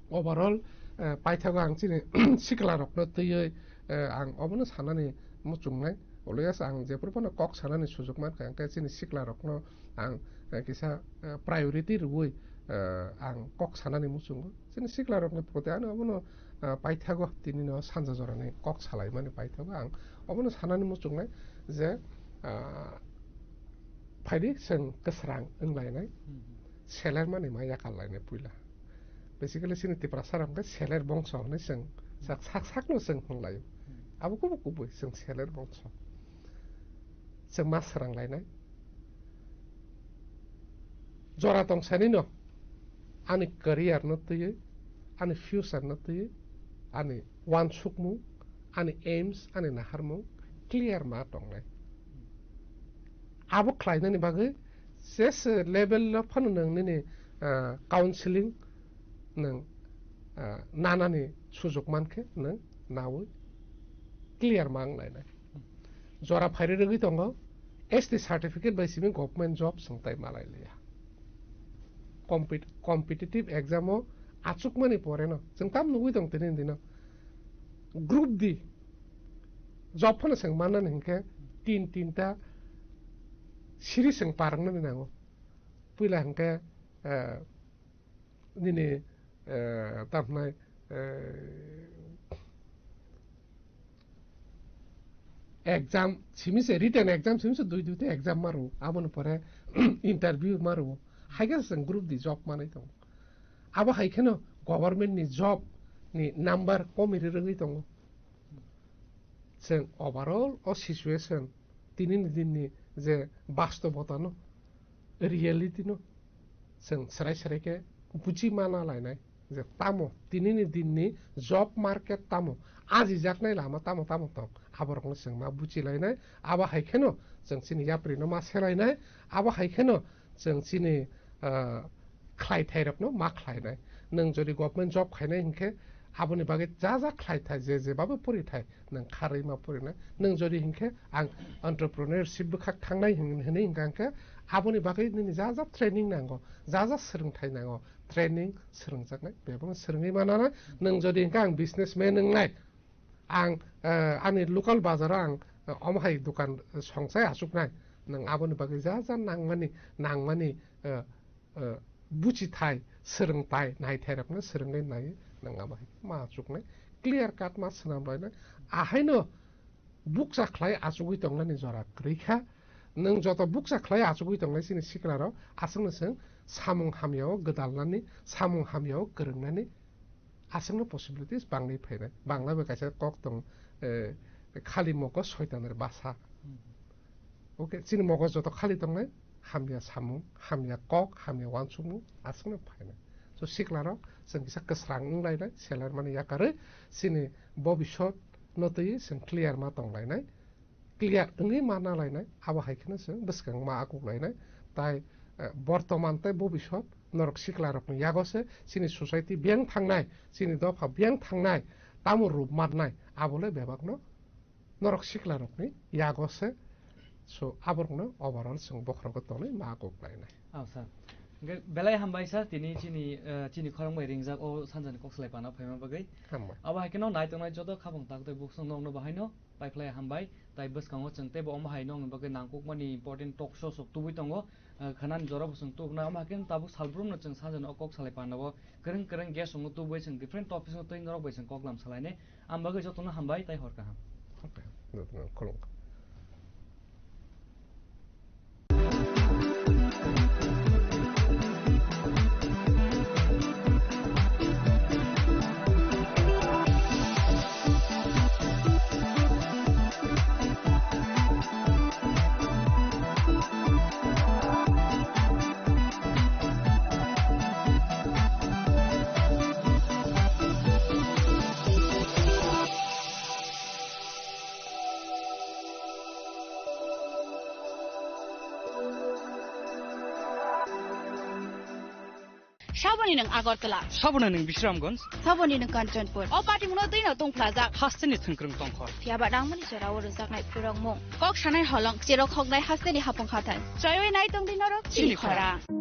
overall, eh, paithago ang chini siklarokno twiwi, eh, ang obono sanani muchungnai. Always ang jephuru phano kok sanani sujuk mankha, hwnkhe chini siklarokno ang, eh, kisa, eh, priority rwui, eh, ang kok sanani muchungo. Chini siklarokni proti ano obono, ah, paithago, tinino sanja jorani kok salaimani paithago. Ang obono sanani muchungnai je, ah, phaidi chwng kwsrang wnglainai, Hmm. seler mani ma yakal lainai puila. Basically, chini Tiprasa rok khe seler bongso hwnwi chwng sak, sak, sakno chwng hwnlaio. Hmm. Abo kubui kubui chwng seler bongso. Chwng ma swrang lainai. Jora tong sani no, ani career no twiwi, ani future no twiwi, ani uansukmung, ani aims, ani naharmung clear ma tongnai. Abo khlainani bagwi ches level o phano nwng nini, ah, counseling nwng, ah, nanani sujuk mankhe nwng nawi clear ma wnglainai. Jora phairi rwgwi tongo, S T certificate bai simi government job chwng tai malai liya. Compet-, competitive exam o achukmani pore no chwng tam nugwi tong tini dino. Group D job phano chwng mannani hinkhe tin tinta series chwng par wngnani nango. Puila hinkhe, eh, nini, eh, tamhnai, eh, exam simi se, written exam simi se dui dui ta exam maru, aboni pore interview maru, haikhe se chwng group D job manwi tongo. Abo haikheno government ni job ni number komi rwgwi tongo. Chwng overall o situation, tinini dinni je bastobota no, reality no chwng srai srai khe buji mana lainai je tamo tinini dinni job market tamo, ajijaknai lama tamo tamo tong, aborokno chwng ma buji lainai. Abo hai kheno chwng chini yapri no ma selainai, abo hai kheno chwng chini, ah, khlai thai rokno ma khlainai. Nwng jodi government job khainai hinkhe aboni bagwi ja ja khlai thai, je je babe pori thai, nwng kharwi ma porinai. Nwng jodi hinkhe ang entrepreneurship bwkhak thangnai hin-, hinwi hinkha hinkhe aboni bagwi nini ja ja training nango, ja ja swrwngthai nango, training swrwngjaknai, bebakno swrwngwi manana. Nwng jodi hinkhe ang businessman wngnai, ang, eh, ani local bazaro ang, eh, omo hai dokan songsai achuknai. Nwng aboni bagwi ja ja nangmani, nangmani, eh, eh, buchithai, swrwngthai, naithairokno swrwngwi nai, nwng abo hai ma achuknai. Clear cut ma swnam lainai. Ahaino bukcha khlai achugwi tongnani jora kwrwi kha. Nwng joto bukcha khlai achugwi tongnai chini siklarok, aswkno chwng samung hamyao gwdalnani, samung hamyao kwrwngnani, aswkno possibilities bangwi phainai. Bangla bai kaisa kok tong, eh, khali mogo soitanni basa. Hmm. Okay, chini mogo joto khali tongnai, hamya samung, hamya kok, hamya uansukmung, aswkno phainai. So, siklarok, chwng kisa kwsrang wnglainai, seler mani yakarwi, chini bobisot no twi chwng clear ma tonglainai. Clear wngwi ma nalainai, abo hai kheno chwng bwskang ma akuklainai. Tai, eh, bortoman tei bobisot norok siklarokni yago se chini society biyang thangnai, chini dopha biyang thangnai, tamo rup mannai, abo le bebakno norok siklarokni yago se. So, aborokno overall chwng bokhorogo tonwi ma akuklainai. Oh, sir. Hwnkhe belai hambai, sir, tini chini, eh, chini khorang bai ringjak o sanjani kok salai pana phaima bagwi. Hambai. Abo hai kheno nai tongnai joto khabang tak tei buksong nokno bahaino paiphlai hambai, tai bwskango chwng teibo omo hai nokni bagwi nangkukmani important talk show sok tubui tongo. Ah, khwnani jora bo chwng tubuknai, omo hai khe tabuk salbrumno chwng sajani o kok salai pano o kwrwng kwrwng guest rokno tubui chwng different topics no twi norok bai chwng koklam salainai. Ang bagwi jotono hambai tai hor kaham. Okay, jotono khulumkha. Saboni nwng Agartala. Saboni nwng Bisramganj. Saboni nwng Kanchanpur. O patimungno twino tungphlajak. Hasteni thwngkwrwng tongkhor. Phiyaba nangmani jorao rwjaknai phurokmung. Kok sanai holong, cherok hoknai hasteni hapung hathai. Choiwi nai tongdi norok chini chini khorang. Khorang.